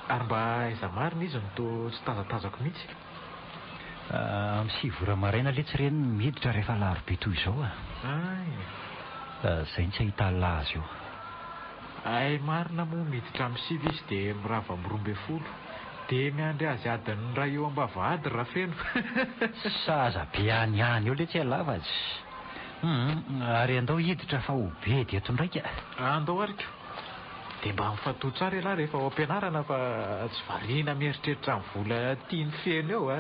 Ary mba aiza marina izy no toa tsy tazatazako mihitsy? Amin'ny 9 ora maraina letsy ireny no miditra rehefa alarobia toy izao a! Hay! Izay no tsy ahitana azy eo. Hay marina moa miditra amin'ny 9 izy dia mirava amin'ny 12. Dia miandry azy adiny iray eo ambavahady Rafeno. Saza be any ihany eo letsy ialahy fa tsy. Hum, ary andao hiditra fa ho bedy eto indraika. Andao ary ko. Dia mba mifantoha tsara ialahy rehefa ao am-pianarana fa tsy variana mieritreritra ny vola tiany feno eo a!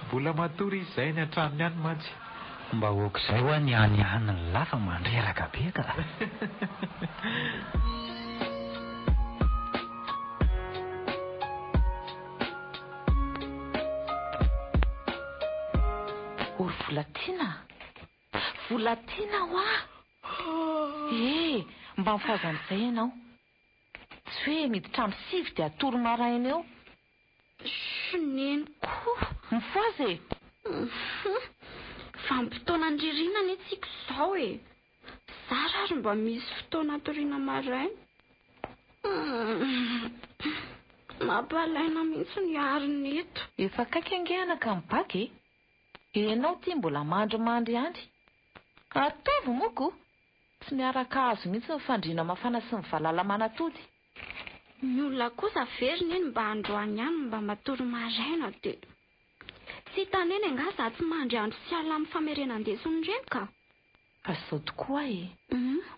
Mbola matory izy izay any an-tranony any mantsy. Mba aok'izay hoa ny any any lah fa mandreraka be ka! O ry Volatiana a! Volatiana hoa! Eh! Mba mifohaza amin'izay ianao. Tsy hoe miditra amin'ny 9 dia hatory maraina eo. Chut neny koa. Mifohaza e! Hum! Vanim-potoanan'ny ririnina anie tsika izao e! Zara ary mba misy fotoana hatoriana maraina. Hum! Mampalaina mihitsy ny arina eto. Efa akaiky ange anaka ny bac e! Ianao ity mbola mandrimandry ihany. Ataovy moa ko! Tsy miaraka hazo mihitsy ny fandriana mafana sy ny valala manatody. Ny olona kosa very neny mba androany ihany mba matory maraina dia. Tsy hita neny angaha za tsy mandry andro sy alina amin'ny famerenan-desona ireny ka. Fa izao tokoa e!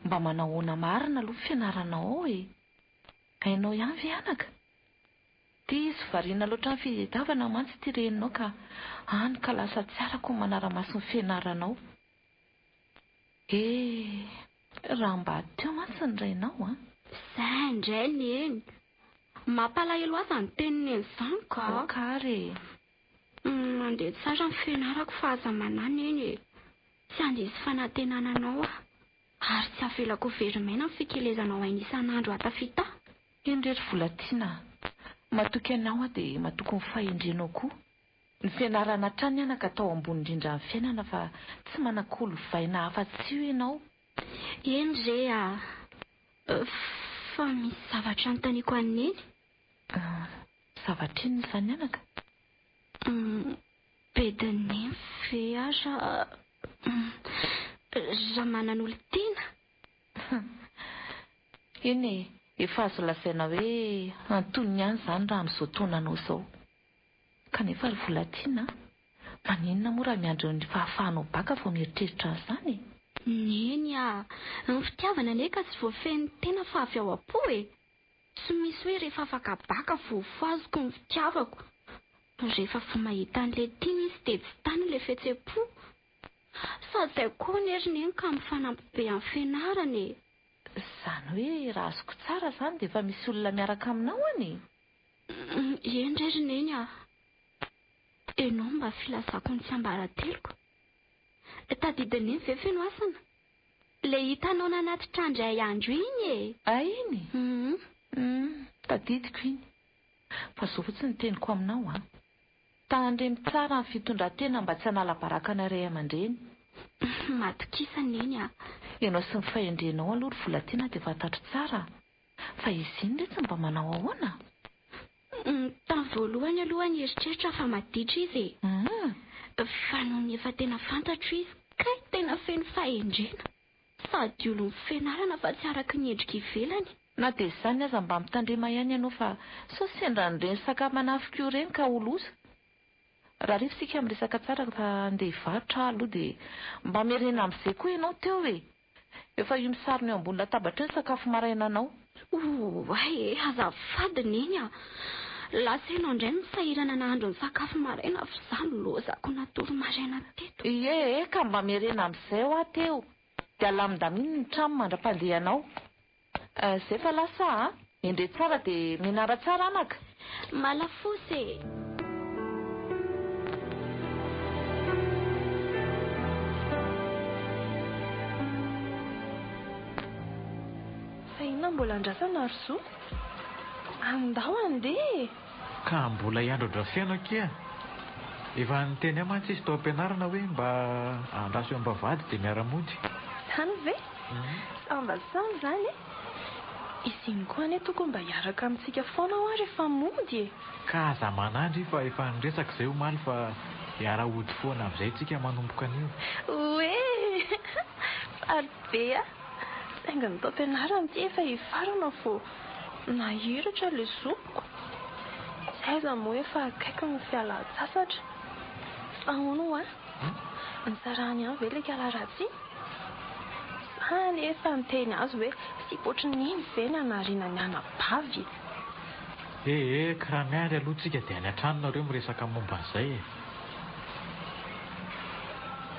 Mba manahoana marina aloha ny fianaranao ao e? Hainao ihany ve anaka? Diso variana loatra amin'ny fitadiavana mantsy ity reninao ka hany ka lasa tsy arako ny manara-maso ny fianaranao. Eh! Raha mba teo mantsy ny rainao an! Izay indray Neny! Mampalahelo ahy izany tenin'i Neny izany ka! Aoka ary e! Mandeha tsara ny fianarako fa aza manahy Neny e! Tsy handiso fanantenana anao aho ary tsy havelako ho very maina ny fikelezanao aina isan'andro hahatafita ahy. Eny re ry Volatiana a! Matoky anao aho dia matoky ny fahendrenao koa. Ny fianarana hatrany anaka atao ambony indrindra amin'ny fiainana fa tsy manan-kolovaina afa-tsy io ianao. Eny re a! Fa misy zavatra anontaniako an'i Neny. Zavatra inona izany anaka? Bedin'i Neny ve aho raha raha manan'olon-tiana? Eny e, efa azo lazaina hoe antonony ihany izany raha amin'izao taonanao izao. Kanefa ry Volatiana a, maninona moa raha miandry ny fahafahanao baka vao mieritreritra an'izany e? Neny a! Ny fitiavana anie ka tsy voafehin'ny tena fa avy ao am-po e! Tsy misy hoe rehefa afaka baka vao voafazoko ny fitiavako. Rehefa vao mahita an'ilay tiana izy dia tsy tany ilay fihetsem-po. Sady izay koa anie ry Neny ka mifanampy be amin'ny fianarana e! Izany hoe raha azoko tsara izany dia efa misy olona miaraka aminao any e? Eny re ry Neny a! Ianao mba filazako ny tsiambarateloko. Tadidin'i Neny ve Fenohasina? Ilay hitanao nanatitra indray andro iny e! Ah iny? Hum, tadidiko iny. Fa izao fotsiny ny teniko aminao an! Tandremo tsara ny fitondran-tena mba tsy hanala baraka anay ray aman-dreny. Matokisa Neny a! Ianao sy ny fahendrenao aloha ry Volatiana dia fantatro tsara fa izy iny re tsy mba manao ahoana? Tamin'ny voalohany aloha nieritreritra fa maditra izy e! Fa nony efa tena fantatro izy kay tena feno fahendrena! Sady olon'ny fianarana fa tsy araka ny endrika ivelany. Na dia izany aza mba mitandrema ihany ianao fa sao sendra an'ireny saka manafika io ireny ka ho loza. Rahariva isika miresaka tsara fa handeha hivarotra aho aloha dia mba miherena amin'izay koa ianao teo e! Efa io misarona eo ambony latabatra io ny sakafo marainanao. Oay e, azafady Neny a! Lasa ianao indray no sahirana nahandro ny sakafo maraina fa izaho lozako natory maraina teto. Ie e, ka mba miherena amin'izay hoa teo dia alamindamino ny trano mandra-pandehanao. Zay fa lasa a! Endre tsara dia mianara tsara anaka! Malafosa e! Fa inona mbola andrasana ry zo? Andao handeha e! Ka mbola hiandry an-dRafeno akia. Efa niteny ahy mantsy izy tao am-pianarana hoe mba andraso eo am-bavahady dia miara-mody. Izany ve? Sambasamba izany e! Izy iny koa anie tokony mba hiaraka amintsika foana hoa rehefa mody e! Ka aza manandry fa efa niresaka izay omaly fa hiara-hody foana amin'izay tsika manomboka anio. Oe! Faly be aho! Saingy ny taom-pianarana ity efa hifarana vao nahiratra ilay zokiko. Tsy aiza moa efa akaiky ny fialan-tsasatra. Fa hono hoa, nisarahany ihany ve ilay kala ratsy iny? Za anefa niteny azy hoe sipa ohatran'ny iny ve ny hanariana ny anabavy e! Ee, ka raha miandry aloha tsika dia any an-trano nareo miresaka momba an'izay e!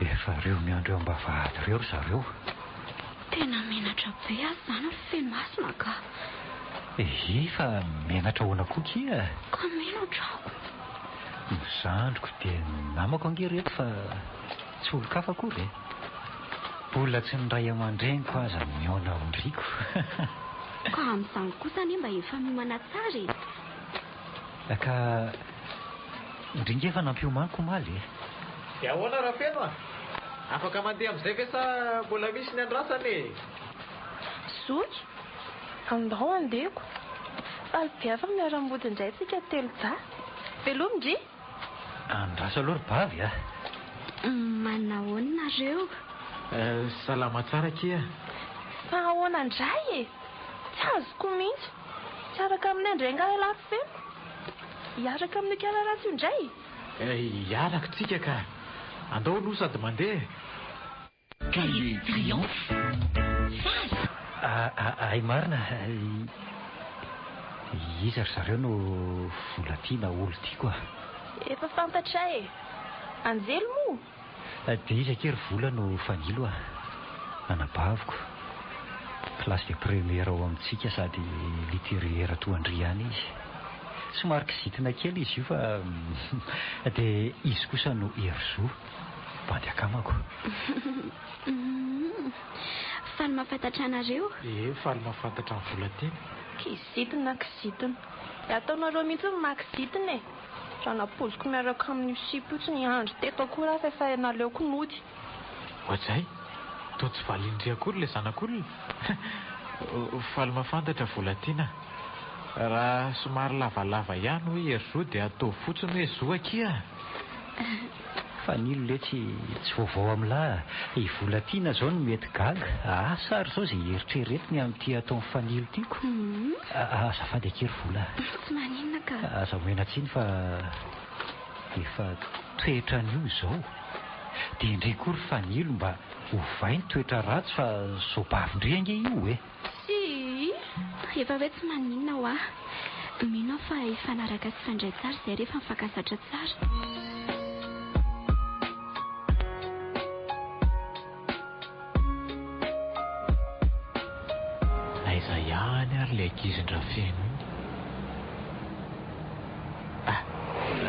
Efa reo miandry eo ambavahady reo ry zareo. Tena menatra be aho izany ry Fenohasina ka! Ehe fa menatra ahoana koa kia? Ka menatra aho. Ny zandriko dia ny namako ange ireto fa tsy olon-kafa akory e! Mbola tsy ny ray aman-dreniko aza no mihaona amin-driko. Ka amin'izany kosa anie mba efa miomana tsara e! Ka ndry nge efa nampiomaniko omaly e! Dia ahoana Rafeno a? Afaka mandeha amin'izay ve sa mbola misy ny andrasana e? Zoky, andao handehako. Faly be aho fa miara-mody indray tsika telodahy. Veloma ndry! Andraso aloha ry bavy a! Manahoana nareo? Salama tsara akia. Fa ahoana indray e? Tsy azoko mihitsy. Tsy hiaraka aminay indray angaha ialahy ry Feno? Hiaraka amin'io kiala ratsy io indray? Hiaraka tsika ka. Andao aloha sady mandeha e. Cahier Triomphe. Faly! Hay marina, iza ry zareo no Volatiana olon-tiako a? Efa fantatray e! Anjely moa? Dia iza akia ry Vola no Fanilo a? Anabaviko. Classe de première ao amintsika sady littéraire toa an-dry ihany izy. Somary kizitina kely izy io fa dia izy kosa no Herizo, bandy akamako. Faly mahafantatra anareo. Ee, faly mahafantatra an'i Volatiana. Kizitina, kizitina. Ataonareo mihitsy ny maha kizitina e! Raha nampoiziko miaraka amin'io sipa io tsy niandry teto akory aho fa efa naleoko nody. Oadray! Toa tsy valian-dry akory ilay zanak'olona. Faly mahafantatra Volatiana. Raha somary lavalava ihany hoy Herizo dia ataovy fotsiny hoe zo akia a! Fanilo letsy tsy vaovao amin'lah i Volatiana zao no mety gaga, asa ary zao zay eritreretiny amin'ity ataon'i Fanilo ity ko. Azafady akia ry Vola a. Tsy maninona ka. Aza omena tsiny fa efa toetran'io izao. Dia ndry koa ry Fanilo mba ovay ny toetra ratsy fa zobavin-dry ange io e. Tsia! Efa hoe tsy maninona hoa. Mino aho fa hifanaraka sy hifandray tsara izay rehefa mifankazatra tsara. Aiza ihany ary ilay ankizin-dRafeno iny? Ah,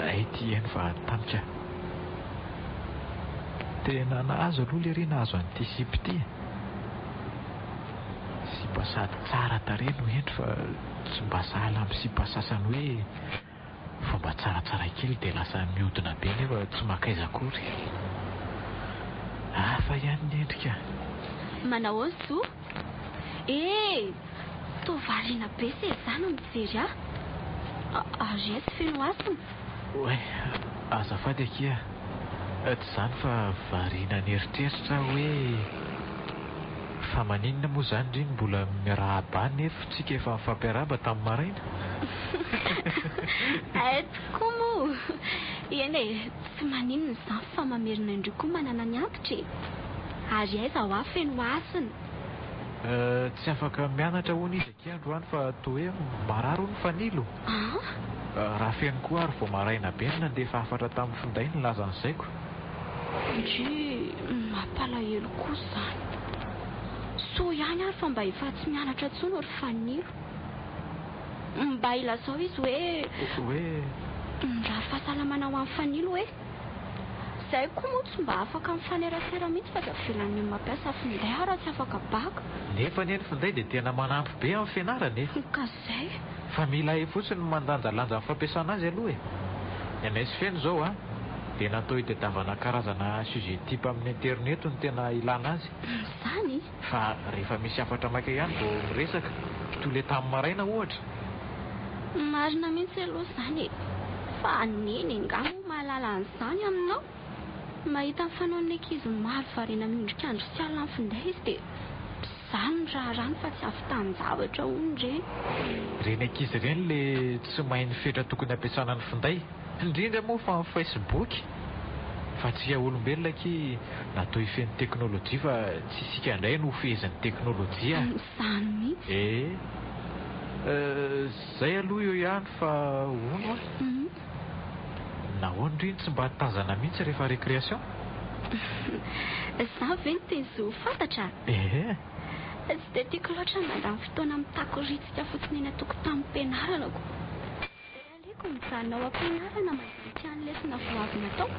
hay ity eny fa tamika. Tena nahazo aloha lery nahazo an'ity sipa ity e. Sipa sady tsara tarehy no hendry fa tsy mba sahala amin'ny sipa sasany hoe vao mba tsaratsara kely dia lasa mihodina be nefa tsy mankaiza akory. Hafa ihany ny endrika. Manahoana Zo? Eh! Toa variana be se za no mijery ahy. Ary aiza feno hasina? Oay, azafady akia. Tsy izany fa variana nieritreritra aho hoe fa maninona moa izany ry no mbola miarahaba ahy nefa tsika efa nifampiarahaba tamin'ny maraina? Hay tokoa moa! Eny e, tsy maninona izany fa mamerina indroa koa manana ny antitra e! Ary aiza hoa feno hasina? Tsy afaka mianatra hono izy akia androany fa toa hoe marary hono Fanilo. Raha feno koa ary vao maraina be no nandefa hafatra tamin'ny finday nilaza an'izay ko. Ndry mampalahelo koa izany. Soa ihany ary fa mba efa tsy mianatra intsony ry Fanilo. Mba ilazao izy hoe. Hoe? Mirary fahasalamana ho an'i Fanilo hoe. Izahay koa moa tsy mba afaka mifanerasera mihitsy fa tsy avelan'ny mampiasa finday aho raha tsy afaka bac. Nefa anie ny finday dia tena manampy be amin'ny fianarana e! Ka izay. Fa mila hay fotsiny ny mandanjalanja ny fampiasana azy aloha e! Ny anay sy Feno izao an, dia natao hitadiavana karazana sujet type amin'ny interneto no tena ilana azy. Izany? Fa rehefa misy hafatra maika ihany vao miresaka, toy ilay tamin'ny maraina ohatra. Marina mihitsy aloha izany e! Fa Neny angaha moa mahalala an'izany aminao? Mahita ny fanaon'ny ankizy maro variana miondrika andro sy alina amin'ny finday izy dia izany no raharahany fa tsy havitan-javatra hono ireny. Ireny ankizy ireny ilay tsy mahay ny fetra tokony hampiasana ny finday. Indrindra moa fa ny Facebook. Fa antsika olombelona akia natao hifehy ny teknolojia fa tsy isika indray no hofehezin'ny teknolojia. Izany mihitsy. Eh. Zay aloha eo ihany fa hono a. Nahoana ndry no tsy mba tazana mihitsy rehefa récréation? Za ve no te zo ho fantatra? Eh. Tsy dia tiako loatra ny mandany fotoana mitakoritsika fotsiny eny an-tokotanim-pianarana ko. Dia aleoko mijanona ao am-pianarana mandritra ny lesona vao avy natao,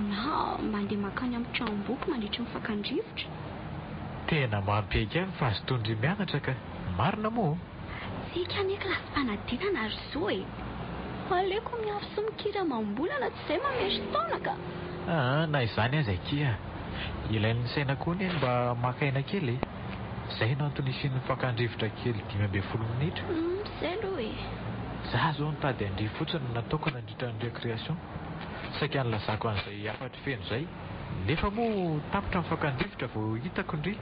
na mandeha mankany amin'ny tranomboky mandritry ny fakan-drivotra. Tena mampiaiky ahy ny fahazotoan-dry mianatra ka! Marina moa? Tsika anie kilasim-panadinana ry zo e! Aleoko miafy sy mikiry amam-bolana tsy izay mamerin-taona ka! Aa, na izany aza akia, ilain'ny saina koa anie ny mba maka aina kely e! Zay no antony hisian'ny fakan-drivotra kely 15 minitra. Humm zay aloha e. Za zao nitady an-dry fotsiny no nataoko nandritra ny recreation. Saika nilazako an'izay hafatry feno zay. Nefa moa tapitra ny fakan-drivotra vao hitako ndry.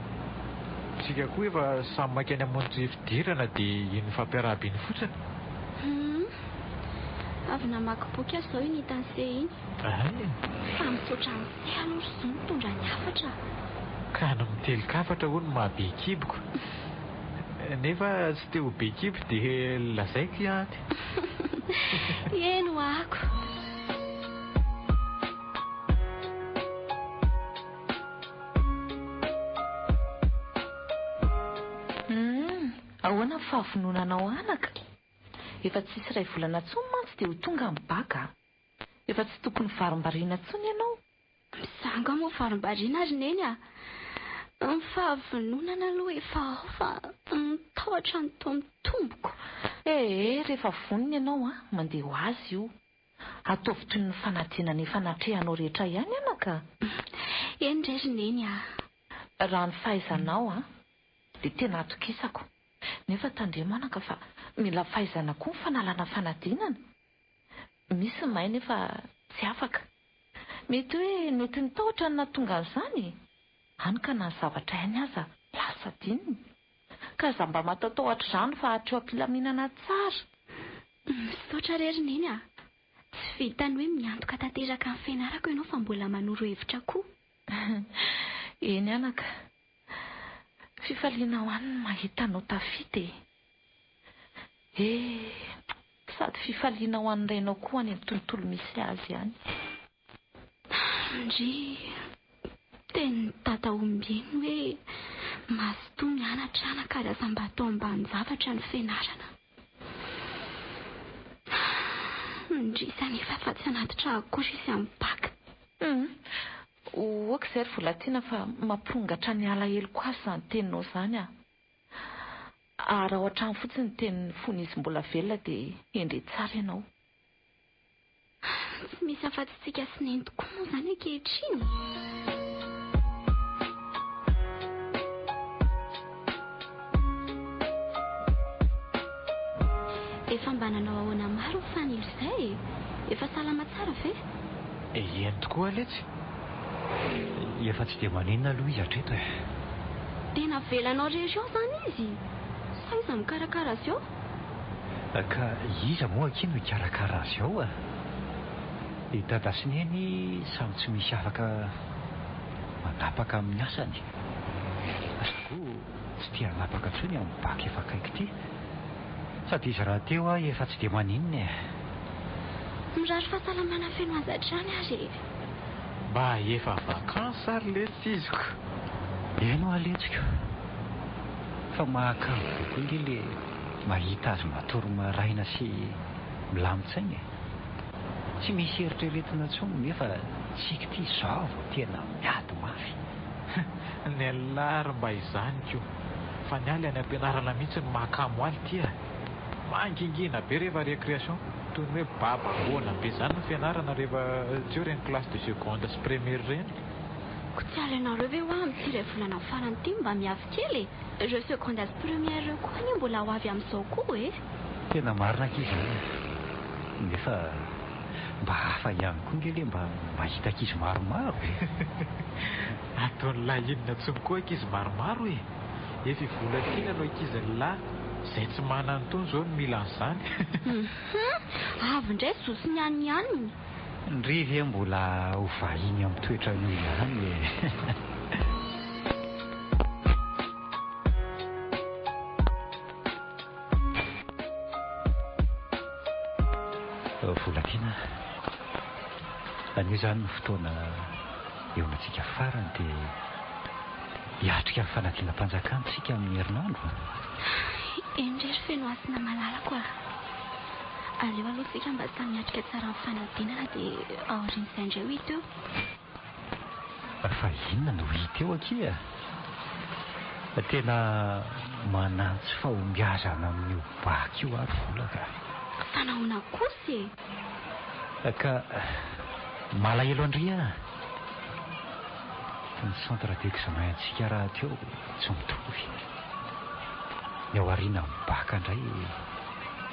Tsika koa efa samy mankeny hamonjy fidirana dia iny mifampiarahaba iny fotsiny. Hum. Avy namaky boky aho izao iny hitan'i Se iny. Hay. Fa misaotra an'i Se aloha ry zo nitondra ny hafatra. Ka ny mitelin-kafatra hono maha be kiboko. Nefa tsy te ho be kibo dia lazaiko ihany. Eny ho'ako. Humm, ahoana ny fahavononanao anaka? Efa tsisy iray volana intsony mantsy dia ho tonga ny bac a! Efa tsy tokony varimbariana intsony ianao. Izaho angaha moa varimbariana ry Neny a! Ny fahavononana aloha efa ao fa ny tahotra no toa mitomboko. Ee, rehefa vonona ianao an, mandeha ho azy io. Ataovy toy ny fanadinana efa natrehanao rehetra ihany anaka a! Eny re ry Neny a! Raha ny fahaizanao an, dia tena atokisako. Nefa tandremo anaka fa mila fahaizana koa ny fanalana fanadinana. Misy ny mahay nefa tsy afaka. Mety hoe nety ny tahotra no nahatonga an'izany e! Hany ka na ny zavatra hainy aza lasa adinony. Ka aza mba mataotahotra izany fa hatreo am-pilaminana tsara. Misaotra re ry Neny a! Tsy vitan'ny hoe miantoka tanteraka ny fianarako ianao fa mbola manoro hevitra koa. Eny anaka. Fifaliana ho any ny mahita anao tafita e! Eh! Sady fifaliana ho an'ny rainao koa any amin'ny tontolo misy azy any. Ndry! Tenin'i Dada ombieny hoe mazotoa mianatra anaka ary aza mba atao ambanin-javatra ny fianarana. Indrisy anefa fa tsy hanatitra akory izy amin'ny bac. Hum! Ok izay ry Volatiana fa mampirongatra ny alaheloko azy izany teninao izany ah! Araho hatrany fotsiny ny teniny fony izy mbola velona dia hendre tsara ianao. Tsy misy afa-tsy tsika sy neny tokoa moa izany ankehitriny. Efa mba nanao ahoana maro ny fanilo izay e? Efa salama tsara ve? Eny tokoa letsy. Efa tsy dia maninona aloha izy hatreto e. Dia navelanao rery ao izany izy? Sa iza mikarakara azy ao? Ka iza moa akia no hikarakara azy ao a? I Dada sy Neny samy tsy misy afaka manapaka amin'ny asany. Za koa tsy te hanapaka intsony amin'ny bac efa akaiky ity. Sady izy rahateo aho efa tsy dia maninona e. Mirary fahasalamana feno azy hatrany ary e. Mba efa vacances ary letsy izy ko. Eny hoa letsy ko. Fa mahakamo be koa nge le mahita azy matory maraina sy milamin-tsaina e. Tsy misy eritreretina intsony nefa tsika ity zao vao tena miady mafy. Ny an'lah ary mba izany ko. Fa ny ahy le any am-pianarana mihitsy no mahakamo ahy ity a. Mangingina be rehefa récréation. Toy ny hoe babangoana be izany ny fianarana rehefa tsy eo ireny classe de seconde sy première ireny. Ko tsy alainareo ve hoa amin'ity iray volana farany ity mba miavy kely e! Ireo seconde sy première ireo koa anie mbola ho avy amin'izao koa e! Tena marina akia izany e! Nefa mba hafa ihany koa nge le mba mahita ankizy maromaro e! Ataon'lah inona tsony koa ankizy maromaro e! Efa i Volatiana no ankizin'lah, izay tsy manana an'itony izao no mila an'izany. Hum! Avy indray zo sy ny an'ny aniny. Ndry ve mbola ho vahiny amin'ny toetran'io ihany e! Volatiana a! Anio izany no fotoana hihaonantsika farany dia hiatrika ny fanadinam-panjakana isika amin'ny herinandro a! Eny re ry Fenohasina malalako a! Aleo aloha isika mba samy hiatrika tsara ny fanadinana dia aorian'izay indray ho hita eo. Fa inona no hita eo akia? Tena manantsy fahombiazana amin'io bac io aho ry vola ka. Fa nahoana kosa e? Ka malahelo an-dry aho. Ny centre d'examen antsika rahateo tsy mitovy. Ny ao aorianan'ny bac indray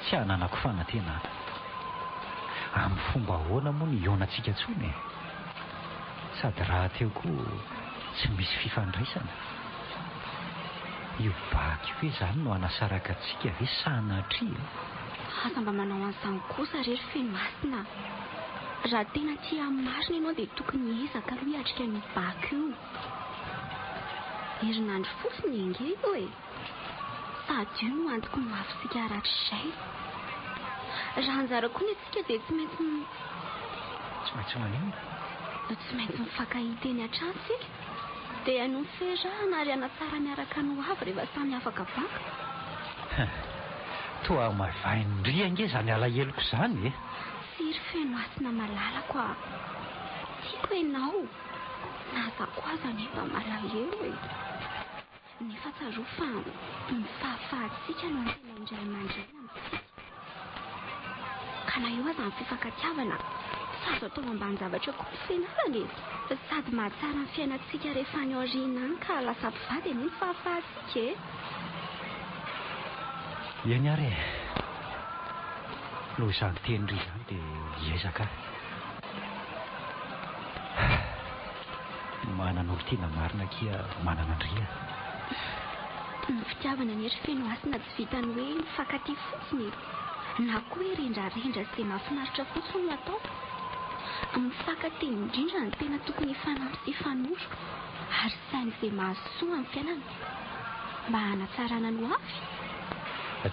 tsy ananako fanantenana. Amin'ny fomba ahoana moa no hihaonantsika intsony e? Sady rahateo koa tsy misy fifandraisana. Io bac io ve izany no hanasaraka antsika ve sanatria e? Aza mba manao an'izany kosa re ry Fenohasina a! Raha tena tia ahy marina ianao dia tokony hiezaka aloha hiatrika an'io bac io. Herinandro fotsiny ange io e! Sady io no antoko ny hoavintsika haratrizay. Raha anjara koa ny antsika dia tsy maintsy. Tsy maintsy maninona? Tsy maintsy mifankahita eny hatrany isika. Dia hanohy ny fiarahana ary hanatsara miaraka ny hoavy rehefa samy afaka baka. Toa hamaivain-dry ange izany alaheloko izany e! Tsia ry Fenohasina malalako a! Tiako ianao, na za koa aza anie mba malahelo e! Nefa tsarovy fa ny fahafahantsika no antenain'ny ray aman-dreny amintsika. Ka na eo aza ny fifankatiavana, tsy azo atao ambanin-javatra koa ny fianarana e! Sady mahatsara ny fiainantsika rehefa any aoriana any ka lasa mpivady anie ny fahafahantsika e! Eny ary e! Noho izany teny ry izany dia hiezaka aho. Manana olon-tiana marina akia manana an-dry a. Ny fitiavana anie ry Fenohasina tsy vitan'ny hoe mifankatia fotsiny e! Na koa hoe rendrarendra sy izay mahafinaritra fotsiny no atao. Mifankatia indrindra no tena tokony hifanampy sy hifanoro ary saino izay mahasoa amin'ny fiainana mba hanatsarana ny hoavy.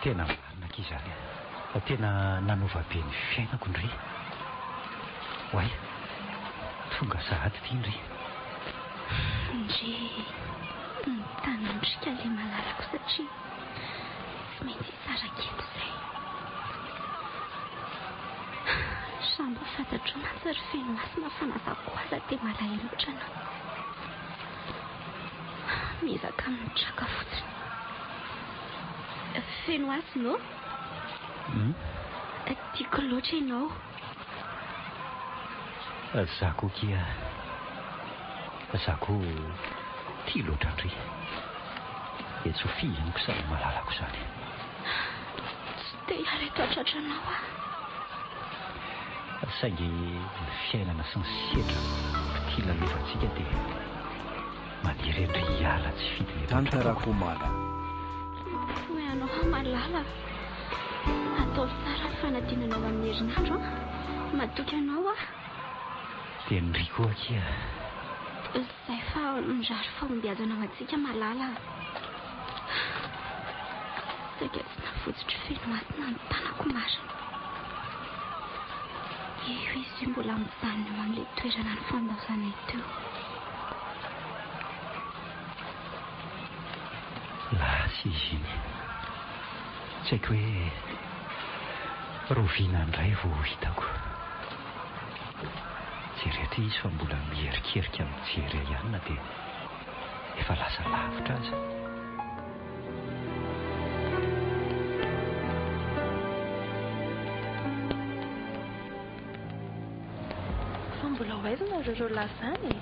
Tena marina akia izany a! Tena nanova be ny fiainako ndry. Oay! Tonga sahady ity ndry. Ndry mitanandrika ilay malalako satria tsy maintsy hisaraka eto izay. Raha mba fantatrao mantsy ry Fenohasina fa na za koa aza dia malahelo ohatranao. Miezaka mitraka fotsiny. Fenohasina ô! Tiako loatra ianao. Za koa kia Za koa tia loatra an-dry. Dia tsy ho fihiniko izany malalako izany. Tsy te hiala eto an-tratranao aho. Saingy ny fiainana sy ny sedra mpitia lalovantsika dia maniry an-dry hiala tsy fidiny eto an-tratrako. Tantarako Mada. Mahafoy anao aho malala. Ataovy tsara ny fanadinanao amin'ny herinandro an! Matoky anao aho. Dia ny ry koa akia. Izay fa mirary fahombiazana ho antsika malala a! Saika tsy navotsotry Fenohasina ny tanako marina. Io izy io mbola mijanona eo amin'ilay toerana nifandaozanay teo. Lasa izy iny. Tsy haiko hoe rahoviana indray vao ho hitako. Jereo ity izy fa mbola miherikerika mijery ahy ihany na dia efa lasa lavitra aza. Fa mbola ho aiza nareo ireo lasa any e?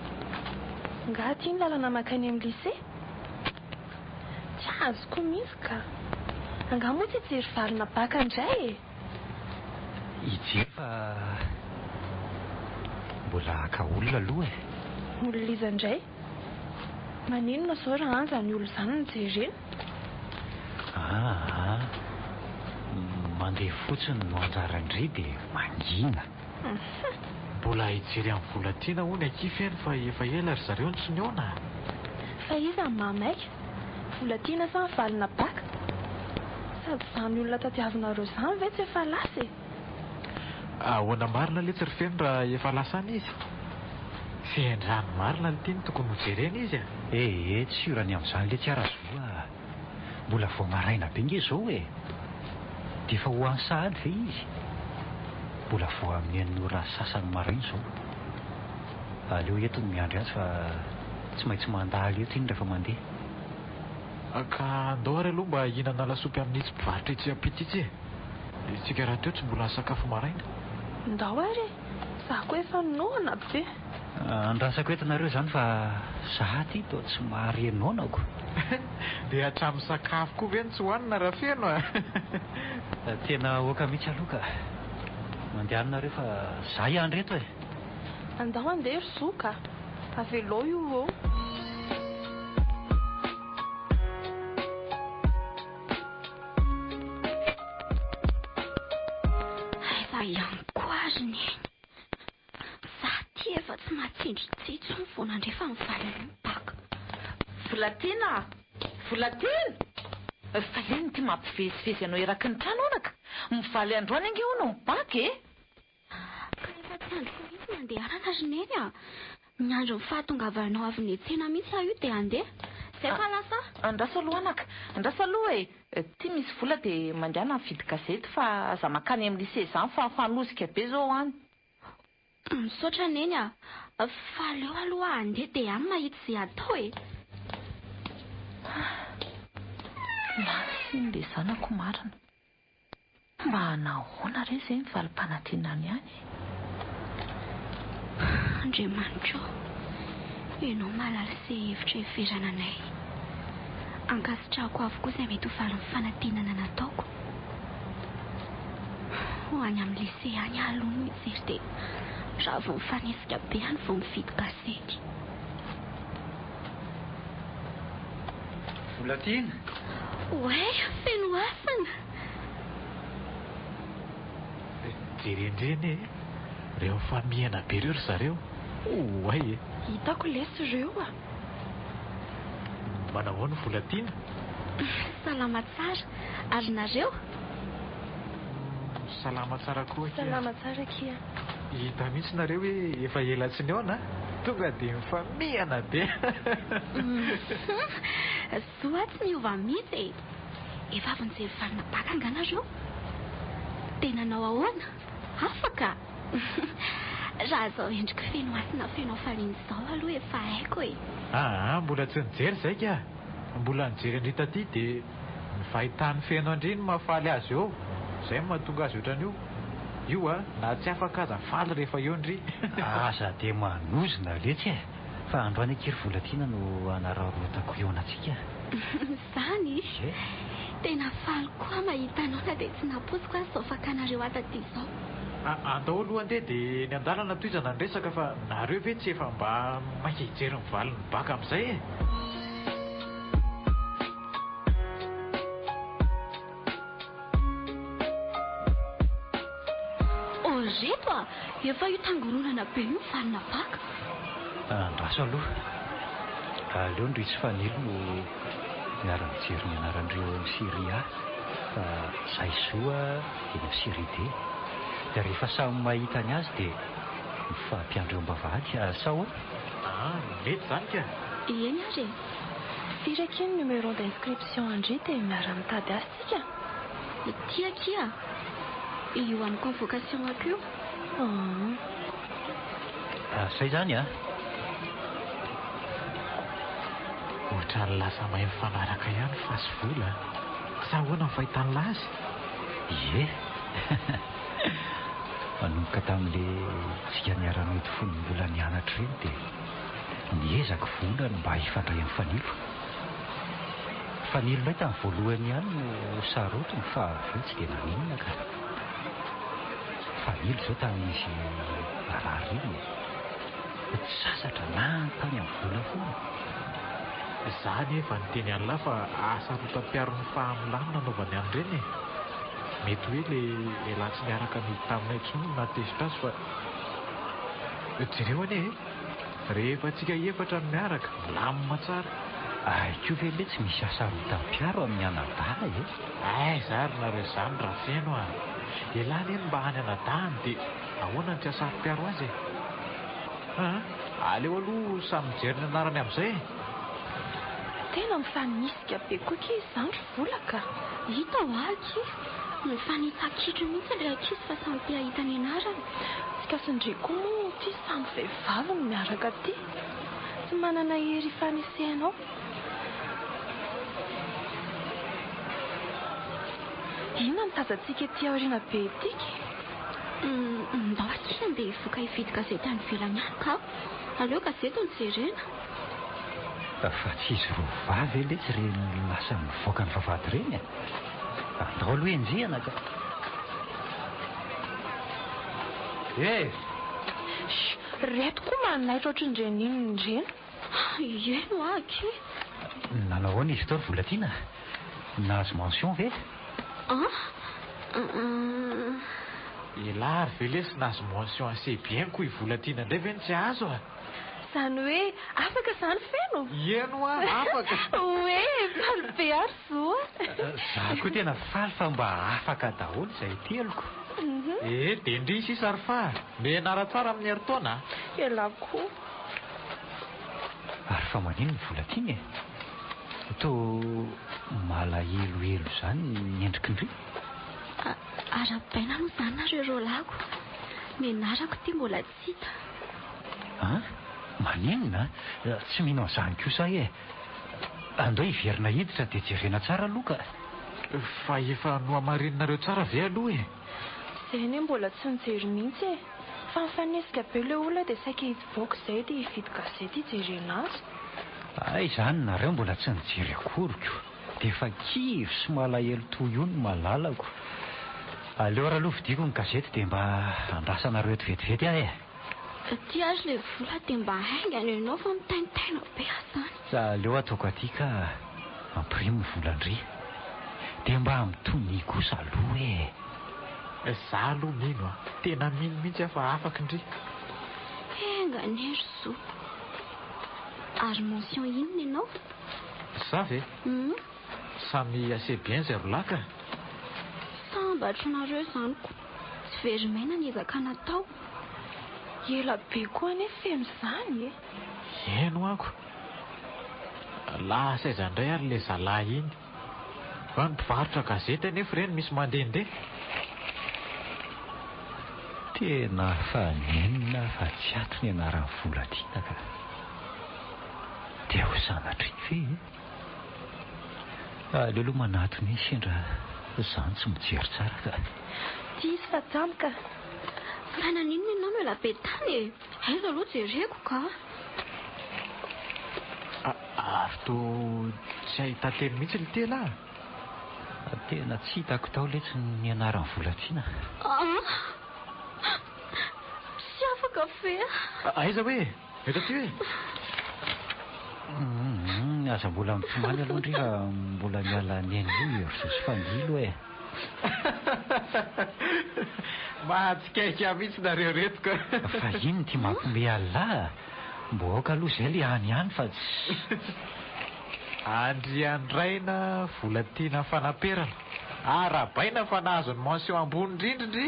Nga aty ny lalana mankany amin'ny lycée? Tsy azoko mihitsy ka. Angaha moa tsy hijery valina bac indray e? Hijery fa mbola haka olona aloha e. Olona iza indray? Maninona izao raha any izany olona izany no jerena? Aa, mandeha fotsiny no anjaran-dry dia mangina. Mbola hijery an'i Volatiana hono akia feno fa efa ela ry zareo no tsy nihaona a! Fa iza no mahamaika? Volatiana sa ny valina baka? Sady izany olona tadiavinareo izany ve tsy efa lasa e? Ahoana marina letsy ry Feno raha efa lasa any izy? Sendrany marina lty no tokony ho jerena izy a! Ee, tsy sûr ny amin'izany letsy aho Razoa a! Mbola vao maraina be nge izao e! Dia efa ho any sahady ve izy? Mbola vao amin'ny enina ora sasany maraina izao. Aleo eto ny miandry azy fa tsy maintsy mandalo eto iny rehefa mandeha. Ka andao ary aloha mba hihinana lasopy amin'itsy mpivarotra etsy ampita itsy e! Isika rahateo tsy mbola nisakafo maraina. Ndao ary e! Za koa efa noana be. Andrasako eto nareo izany fa za aty toa tsy mahare noanako. Dia hatramin'ny sakafo koa ve no tsy hohanina Rafeno a! Tena aoka mihitsy aloha ka. Mandehana nareo fa za hiandry eto e! Andao handeha ry zoky a! Avelao io eo. Asa ihany koa ary Neny. Za ty efa tsy mahatsindry tsihy intsony vao nandre fa mivaly an'io ny baka. Volatiana a! Volatiana! Fa inona ity mampivezivezy anao eraky ny trano anaka? Mivaly androany ange hono ny baka e! Ka efa tsy andriko mihitsy ny handehanana ry Neny a! Miandry ny fahatongavanao avy niantsena mihitsy aho io dia handeha. Izay fa lasa aho. Andraso aloha anaka, andraso aloha e! Ity misy vola dia mandehana mividy gazety fa aza mankany amin'ny lycée izany fa mifanosika be izao any. Misaotra Neny a! Fa aleo aloha aho handeha dia any mahita izay hatao e! Lasa iny ilay zanako marina. Mba nahoana re izay ny valim-panadinany ihany e? Andriamanitra ô, Ianao mahalala izay hevitra hiheverana anay. Ankasitrahako avokoa izay mety ho valin'ny fanadinana nataoko. Ho any amin'ny lycée any aho aloha no mijery dia raha vao mifanesika be any vao mividy gazety. Volatiana? Oay, feno hasina! Jerendreny e! Reo mifamihana be reo ry zareo! Oay e! Hitako lesy ireo a! Manahoana Volatiana? Salama tsara, ary nareo? Salama tsara koa akia. Salama tsara akia. Hita mihitsy nareo hoe efa ela tsy nihaona a! Tonga dia mifamihana be! Zo a tsy miova mihitsy e! Efa avy nijery valina baka angaha nareo? Dia nanao ahoana? Afaka? Raha izao endriky feno hasina feno hafaliana izao aloha efa haiko e! Aa mbola tsy nijery izay ka! Mbola nijery an-dry taty dia ny fahitany feno an-dry no mahafaly azy eo! Izay no mahatonga azy ohatran'io! Io a! Na tsy afaka aza faly rehefa eo ndry! Aza dia manozona letsy e! Fa androany akia ry Volatiana no hanararaotako hihaona antsika. Izany? Ie. Tena faly koa aho mahita anao na dia tsy nampoiziko aza izao fakanareo ahy taty izao. Andao aloha andeha dia eny an-dalana tohizana ny resaka fa nareo ve tsy efa mba maika hijery ny valin'ny baka amin'izay e? Oh reto a! Efa io tangoronana be io vanona baka. Andraso aloha. Aleo ndry tsy fanilo no miara-mijery ny anaran-dreo eo amin'ny série A fa izahay soa eny amin'ny série D. Dia rehefa samy mahita ny azy dia mifampiandry eo am-bavahady. Sa ahoana? Ah, mety izany ka! Eny ary e! Firy akia ny numéro d'inscription an-dry dia miara-mitady azy tsika? Ity akia! Io amin'ny convocation ako io. Ah. Zay zany an! Ohatran'ny lasa mahay mifanaraka ihany fa sy vola a! Sa ahoana ny fahitan'lah azy? Ie! Nanomboka tamin'le tsika niara-nody fony mbola nianatra ireny dia niezaka vola ny mba hifandray amin'i Fanilo. Fanilo indray tamin'ny voalohany ihany no sarotiny fa avy eo tsy dia naninona ka. Fanilo izao tamin'izy narary iny tsy sasatra nanontany amin'ny vola foana. Za anefa niteny an'lah fa hasarotam-piaro ny fahamilany nanaovany an'ireny e! Mety hoe le elah tsy niaraka nody taminay intsony no nahatezitra azy fa jereo anie e! Rehefa tsika efatra no miaraka, milamina tsara. Ay koa ve letsy misy hasarotam-piaro amin'ny anadahy e? Aiza ary nareo izany Rafeno a! Elah anie no mba any anadahiny dia ahoana no tsy hasaropiaro azy e? Aa! Aleo aloha samy mijery ny anarany amin'izay e! Tena mifanisika be koa akia izany ry Vola ka! Hita hoa akia! Mifanitsa-kitro mihitsy ilay ankizy fa samy te hahita ny anarany. Tsika sy ndry koa moa ity samy vehivavy no miaraka aty. Tsy manana hery hifanesehana ao. Inona no tazantsika ety aoriana be ety ky? Ndao akia andeha hivoaka hividy gazety any ivelany any ka! Aleo gazety no jerena. Fa tsy izy roa vavy ve letsy ireny lasa mivoaka ny vavahady ireny e? Andao aloha enjehina ka. Eh! Shh! Reto koa manaitra ohatran'ireny inona ireny. Eny hoa akia. Nanao ahoana izy tao ry Volatiana? Nahazo mention ve? An? An. Elah ary ve lesy nahazo mention assez bien ko i Volatiana indray ve no tsy hahazo a? Izany hoe afaka izany Feno? Ieny hoa, afaka! Oe, faly be aho ry Zo a! Za koa tena faly fa mba afaka daholo izay teloko. Ee, dia ndry sisa ry fa! Mianara tsara amin'ny herintaona a! Elah koa. Ary fa maninona i Volatiana e? Toa malahelohelo izany ny endriky ndry? Arahabaina aloha izany nareo roalahiko. Ny anarako ity mbola tsy hita. An? Maninona? Tsy mino an'izany kosa aho e. Andao hiverina hiditra dia jerena tsara aloha ka. Fa efa nohamarininareo tsara ve aloha e? Izay anie mbola tsy nijery mihitsy e. Fa nifanesika be ilay olona dia saika hivoaka izay dia hividy gazety hijerena azy. Hay izany nareo mbola tsy nijery akory ko. Dia efa kivy sy malahelo toy io ny malalako. Aleo ary aloha vidiako ny gazety dia mba andrasanareo eto vetivety aho e! Aty ary ilay vola dia mba haingana ianao fa mitaintaina be aho izany. Aleo ataoko aty ka ampirimo ny volan-dry. Dia mba mitonia kosa aloha e! Za aloha mino a! Tena mino mihitsy aho fa afaka ndry. Enga anie ry zo. Ary mention inona ianao? Za ve? Samy assez bien zay rolahy ka! Sambatra nareo izany ko! Tsy very maina ny ezaka natao. Ela be koa anie feno izany e! Heno ako! Lasa aiza indray ary ilay zalahy iny? Fa ny mpivarotra gazety anefa ireny misy mandehandeha. Tena afa-nenina fa tsy ato ny anaran'i Volatiana ka! Dia ho sanatria ve e? Aleo aloha manatona iny sendra izany tsy mijery tsara ka. Tsy hisy fa jamy ka. Fa naninona ianao no ela be tany e? Aiza aloha jereko ka. Ary toa tsy ahitan-teny mihitsy ilay tela a! Tena tsy hitako tao letsy ny anaran'i Volatiana. Aa! Tsy afaka ve a? Aiza hoe? Eto aty hoe? Humm, aza mbola mitomany aloha ndry fa mbola miala neny io i Hery Zo sy Fangilo e! Mahatsikaiky ahy mihitsy nareo reto ka! Fa inona ity mampiomehy an'lah? Mbo aoka aloha izay le any ihany fa tsy. Andriandraina Volatiana Fanaperana, arahabaina fa nahazo ny mention ambony indrindra ndry!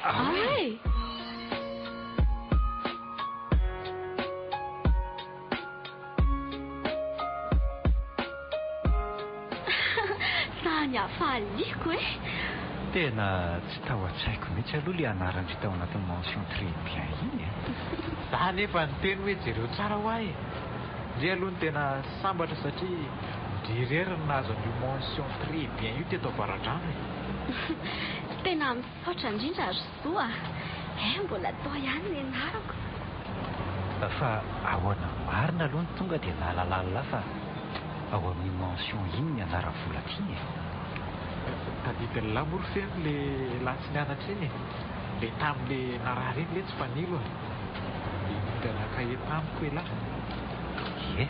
Ay! Sa ny hafaliako e! Tena tsy tao an-tsaiko mihitsy aloha ilay anaran-dry tao anatin'ny mention très bien iny e! Za nefa niteny hoe jereo tsara hoa e! Ndry aloha no tena sambatra satria ndry irery no nahazo an'io mention très bien io teto Avaradrano e! Tena Misaotra indrindra ry Zo a! Eh mbola tao ihany ny anarako. Fa ahoana marina aloha no tonga dia nahalalala fa ao amin'io mention iny ny anaran'i Volatiana e? Tadidin'i lahy moa ry Feno le lahy tsy nianatra iny e! Le tamin'le narary iny letsy Fanilo a! Le nindrana kahie tamiko elah. Ie,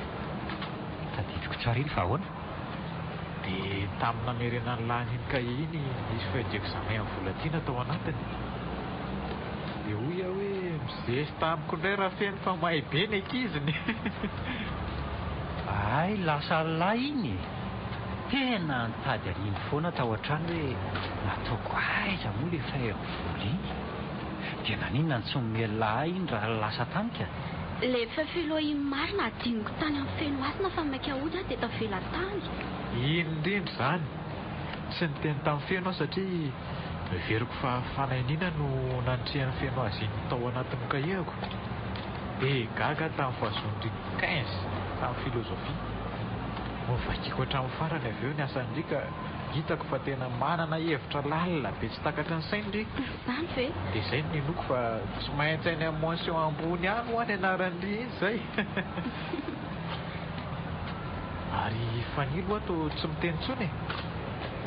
tadidiko tsara iny fa ahoana? Dia tamin'ny namerenan'i lahy an'iny kahie iny nisy feuille d'examen an'i Volatiana tao anatiny. Dia hoy aho hoe mizesta amiko indray Rafeno fa mahay be ny ankiziny. Hay lasa lahy iny e! Tena nitady an'iny foana tao an-trano hoe nataoko aiza moa ilay feuille an'i Vola iny. Dia naninona no tsy nomen'i lahy ahy iny raha lasa tany ka? Ilay fefilo iny marina adinoko tany amin'ny Fenohasina fa maika hody aho dia tavela tany. Iny indrindra izany. Tsy niteny tamin'i Feno aho satria noheveriko fa fanainiana no nanitrehan'i Feno azy iny tao anatin'ny kahie-ko. Dia gaga aho tamin'ny fahazoan-dry quinze tamin'ny filozofia. Novakiako hatramin'ny farany avy eo ny asan-dry ka hitako fa tena manana hevitra lalina be tsy takatry ny sain-dry. Izany ve? Dia izay no ninoako fa tsy maintsy any amin'ny mention ambony any hoa ny anaran-dry iny izay. Ary Fanilo hoa toa tsy miteny intsony e!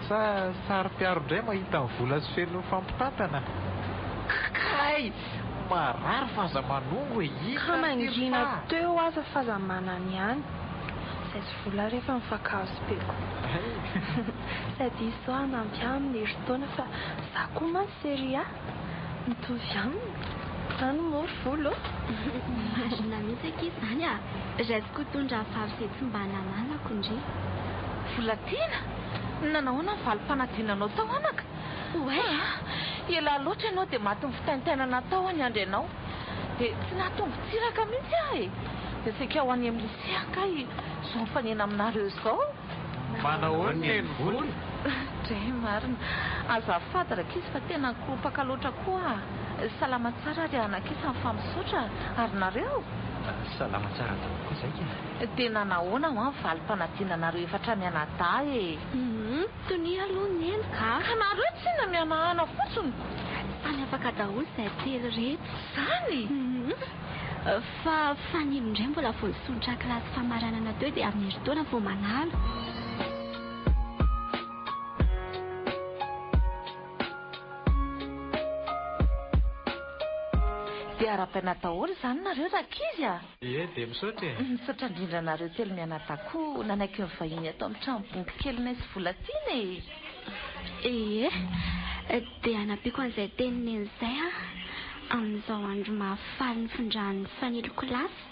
Sa saro-piaro indray mahita ny vola sy feno mifampitantana? Kay! Marary fa aza manongo e! Ka Inona ity ry mangina fa? teo aza f'aza manana ihany. Izay sy vola ary efa mifankahazo be koa. Sady izy izao hanampy ahy amin'ny herintaona fa za koa mantsy série A. Mitovy aminy. Zany moa ry Volo ô? Marina mihitsy akia izany a! Raisiko ho toy ny rahavavy izay tsy mba nananako ndry. Volatiana! Nanahoana ny valim-panadinanao tao anaka? Oay! Ela loatra ianao dia matin'ny fitaintainana tao aho niandry anao. Dia tsy nahatongo-tsiraka mihitsy aho e! Dia saika ho any amin'ny lycée aho kay izao mifanena aminareo izao. Manahoana neny Vola? Dray marina. Azafady rankizy fa tena nikoropaka loatra koa aho. Salama tsara ry anakisany fa misaotra. Ary nareo? Salama tsara daholo koa zay ka. Dia nanahoana hoa ny valim-panadinanareo efatra mianadahy e? Humm, tonia aloha neny ka. Ka nareo tsinona mihanahana fotsiny. Samy afaka daholo izay telo ireto. Zany? Humm. Fa Fanilo indray mbola vao nisondrotra kilasy famaranana teo dia amin'ny herintaona vao manala. Dia arahabaina daholo izany nareo rankizy a! Ie, dia misaotra e! Misaotra indrindra anareo telo mianadahy koa nanaiky ny vahiny ato amin'ny trano bongo kelinay sy Volatiana e! Ie, dia hanampiako an'izay tenin'i Neny izay aho, amin'izao andro mahafaly nifindran'ny fanilo kilasy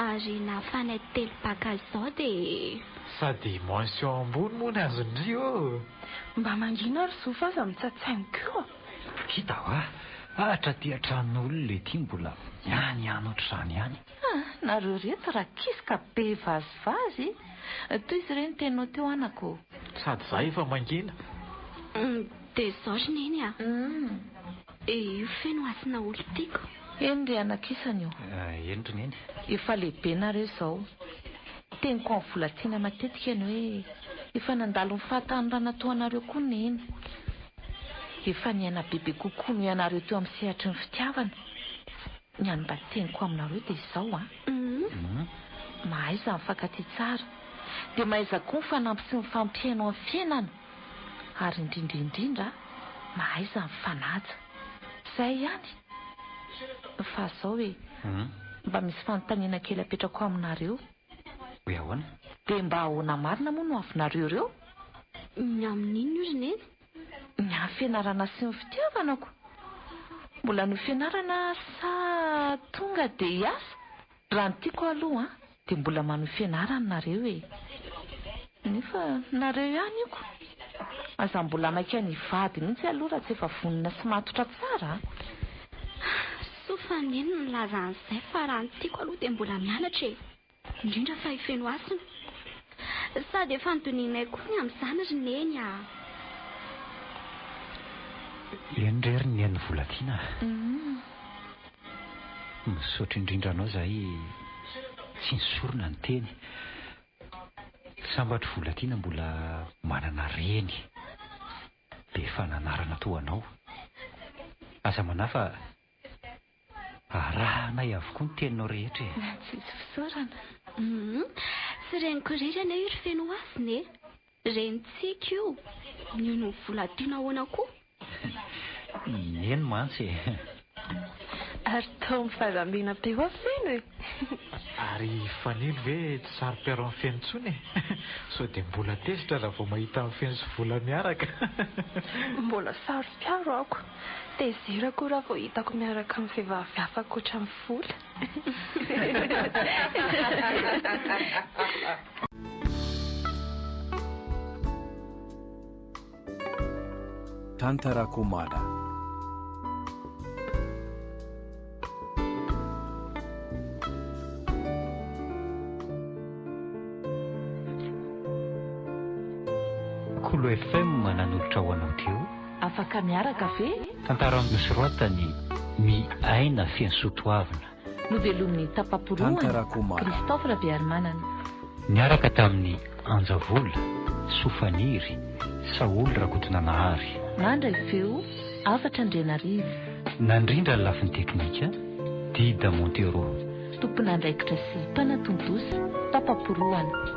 ary nahafahanay telo baka izao dia. Sady mention ambony moa ny azon-dry ô! Mba mangina ry zo fa aza mitsatsaingoka eo a! Hita hoa, hatraty an-tranon'olona ety mbola mihanihany ohatr'izany ihany. Ah, nareo reto rankizy ka be vazivazy. Tohizo re ny teninao teo anaka ô. Sady za efa mangina. Dia izao ry Neny a. Io feno hasina olon-tiako. Eny ry anak'isany ô. Eny ry Neny. Efa lehibe nareo izao. Teniko amin'i Volatiana matetika ny hoe efa nandalo ny fahatanorana toa anareo koa Neny. Efa niaina bebe kokoa noho ianareo teo amin'ny sehatry ny fitiavana. Ny hany mba teniko aminareo dia izao an! Mahaiza mifankatia tsara, dia mahaiza koa mifanampy sy mifampihaino amin'ny fiainana, ary indrindra indrindra mahaiza mifanaja. Izay ihany! Fa izao e, mba misy fanontaniana kely apetrako aminareo. Hoe ahoana? Dia mba ahoana marina moa no avinareo ireo? Ny amin'inona io ry Neny? Ny ahy fianarana sy ny fitiavanako. Mbola hanohy fianarana sa tonga dia hiasa? Raha ny tiako aloha dia mbola manohy fianarana nareo e. Nefa nareo ihany io ko. Aza mbola maika ny hivady mihitsy aloha raha tsy efa vonona sy matotra tsara a. Soa fa neny no nilaza an'izay fa raha ny tiako aloha dia mbola mianatra e. Indrindra fa i Fenohasina. Sady efa nodinihinay koa ny amin'izany ry Neny a! Eny re ry Neny Volatiana a! Misaotra indrindra anao izahay tsy nisorona ny teny. Sambatry Volatiana mbola manana reny be fananarana toa anao. Aza manahy fa Arahanay avokoa ny teninao rehetra e. Tsisy fisaorana. Humm, tsy reniko irery anie io ry Fenohasina e! Renintsika io, mino ny vola tiana ahoana koa? Neny mantsy e! Ary toa mivazambina be hoa Feno e! Ary i Fanilo ve tsy saro-piaro amin'i Feno intsony e? Sao dia mbola tezitra raha vao mahita an'i Feno sy Vola miaraka? Mbola saro-piaro aho ko. Tezerako raha vao hitako miaraka amin'ny vehivavy hafa ankoatra an'i Vola. Tantara Komada. Kolo FM nanolotra ho anao teo. Afaka miaraka ve? Tantara nosoratany Miaina feno soatoavina. Novelomin'i Tapaporohana, Christophe Rabearimanana. Niaraka tamin'i Anja Vola, Soa Faniry, Saholy Rakotonanahary. Nandray feo, Hafatra Andrianarivo. Nandrindra ny lafiny teknika, Dida Montero. Tompon'andraikitra sy mpanatontosa, Tapaporohana.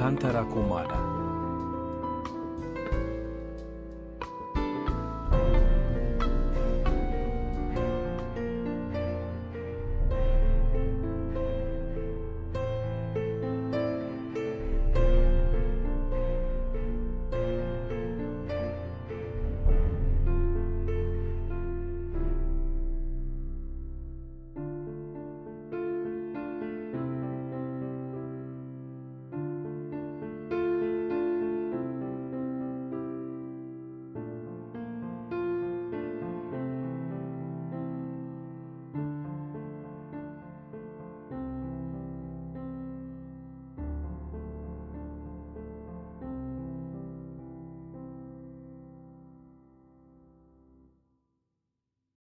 Tantarako Mada.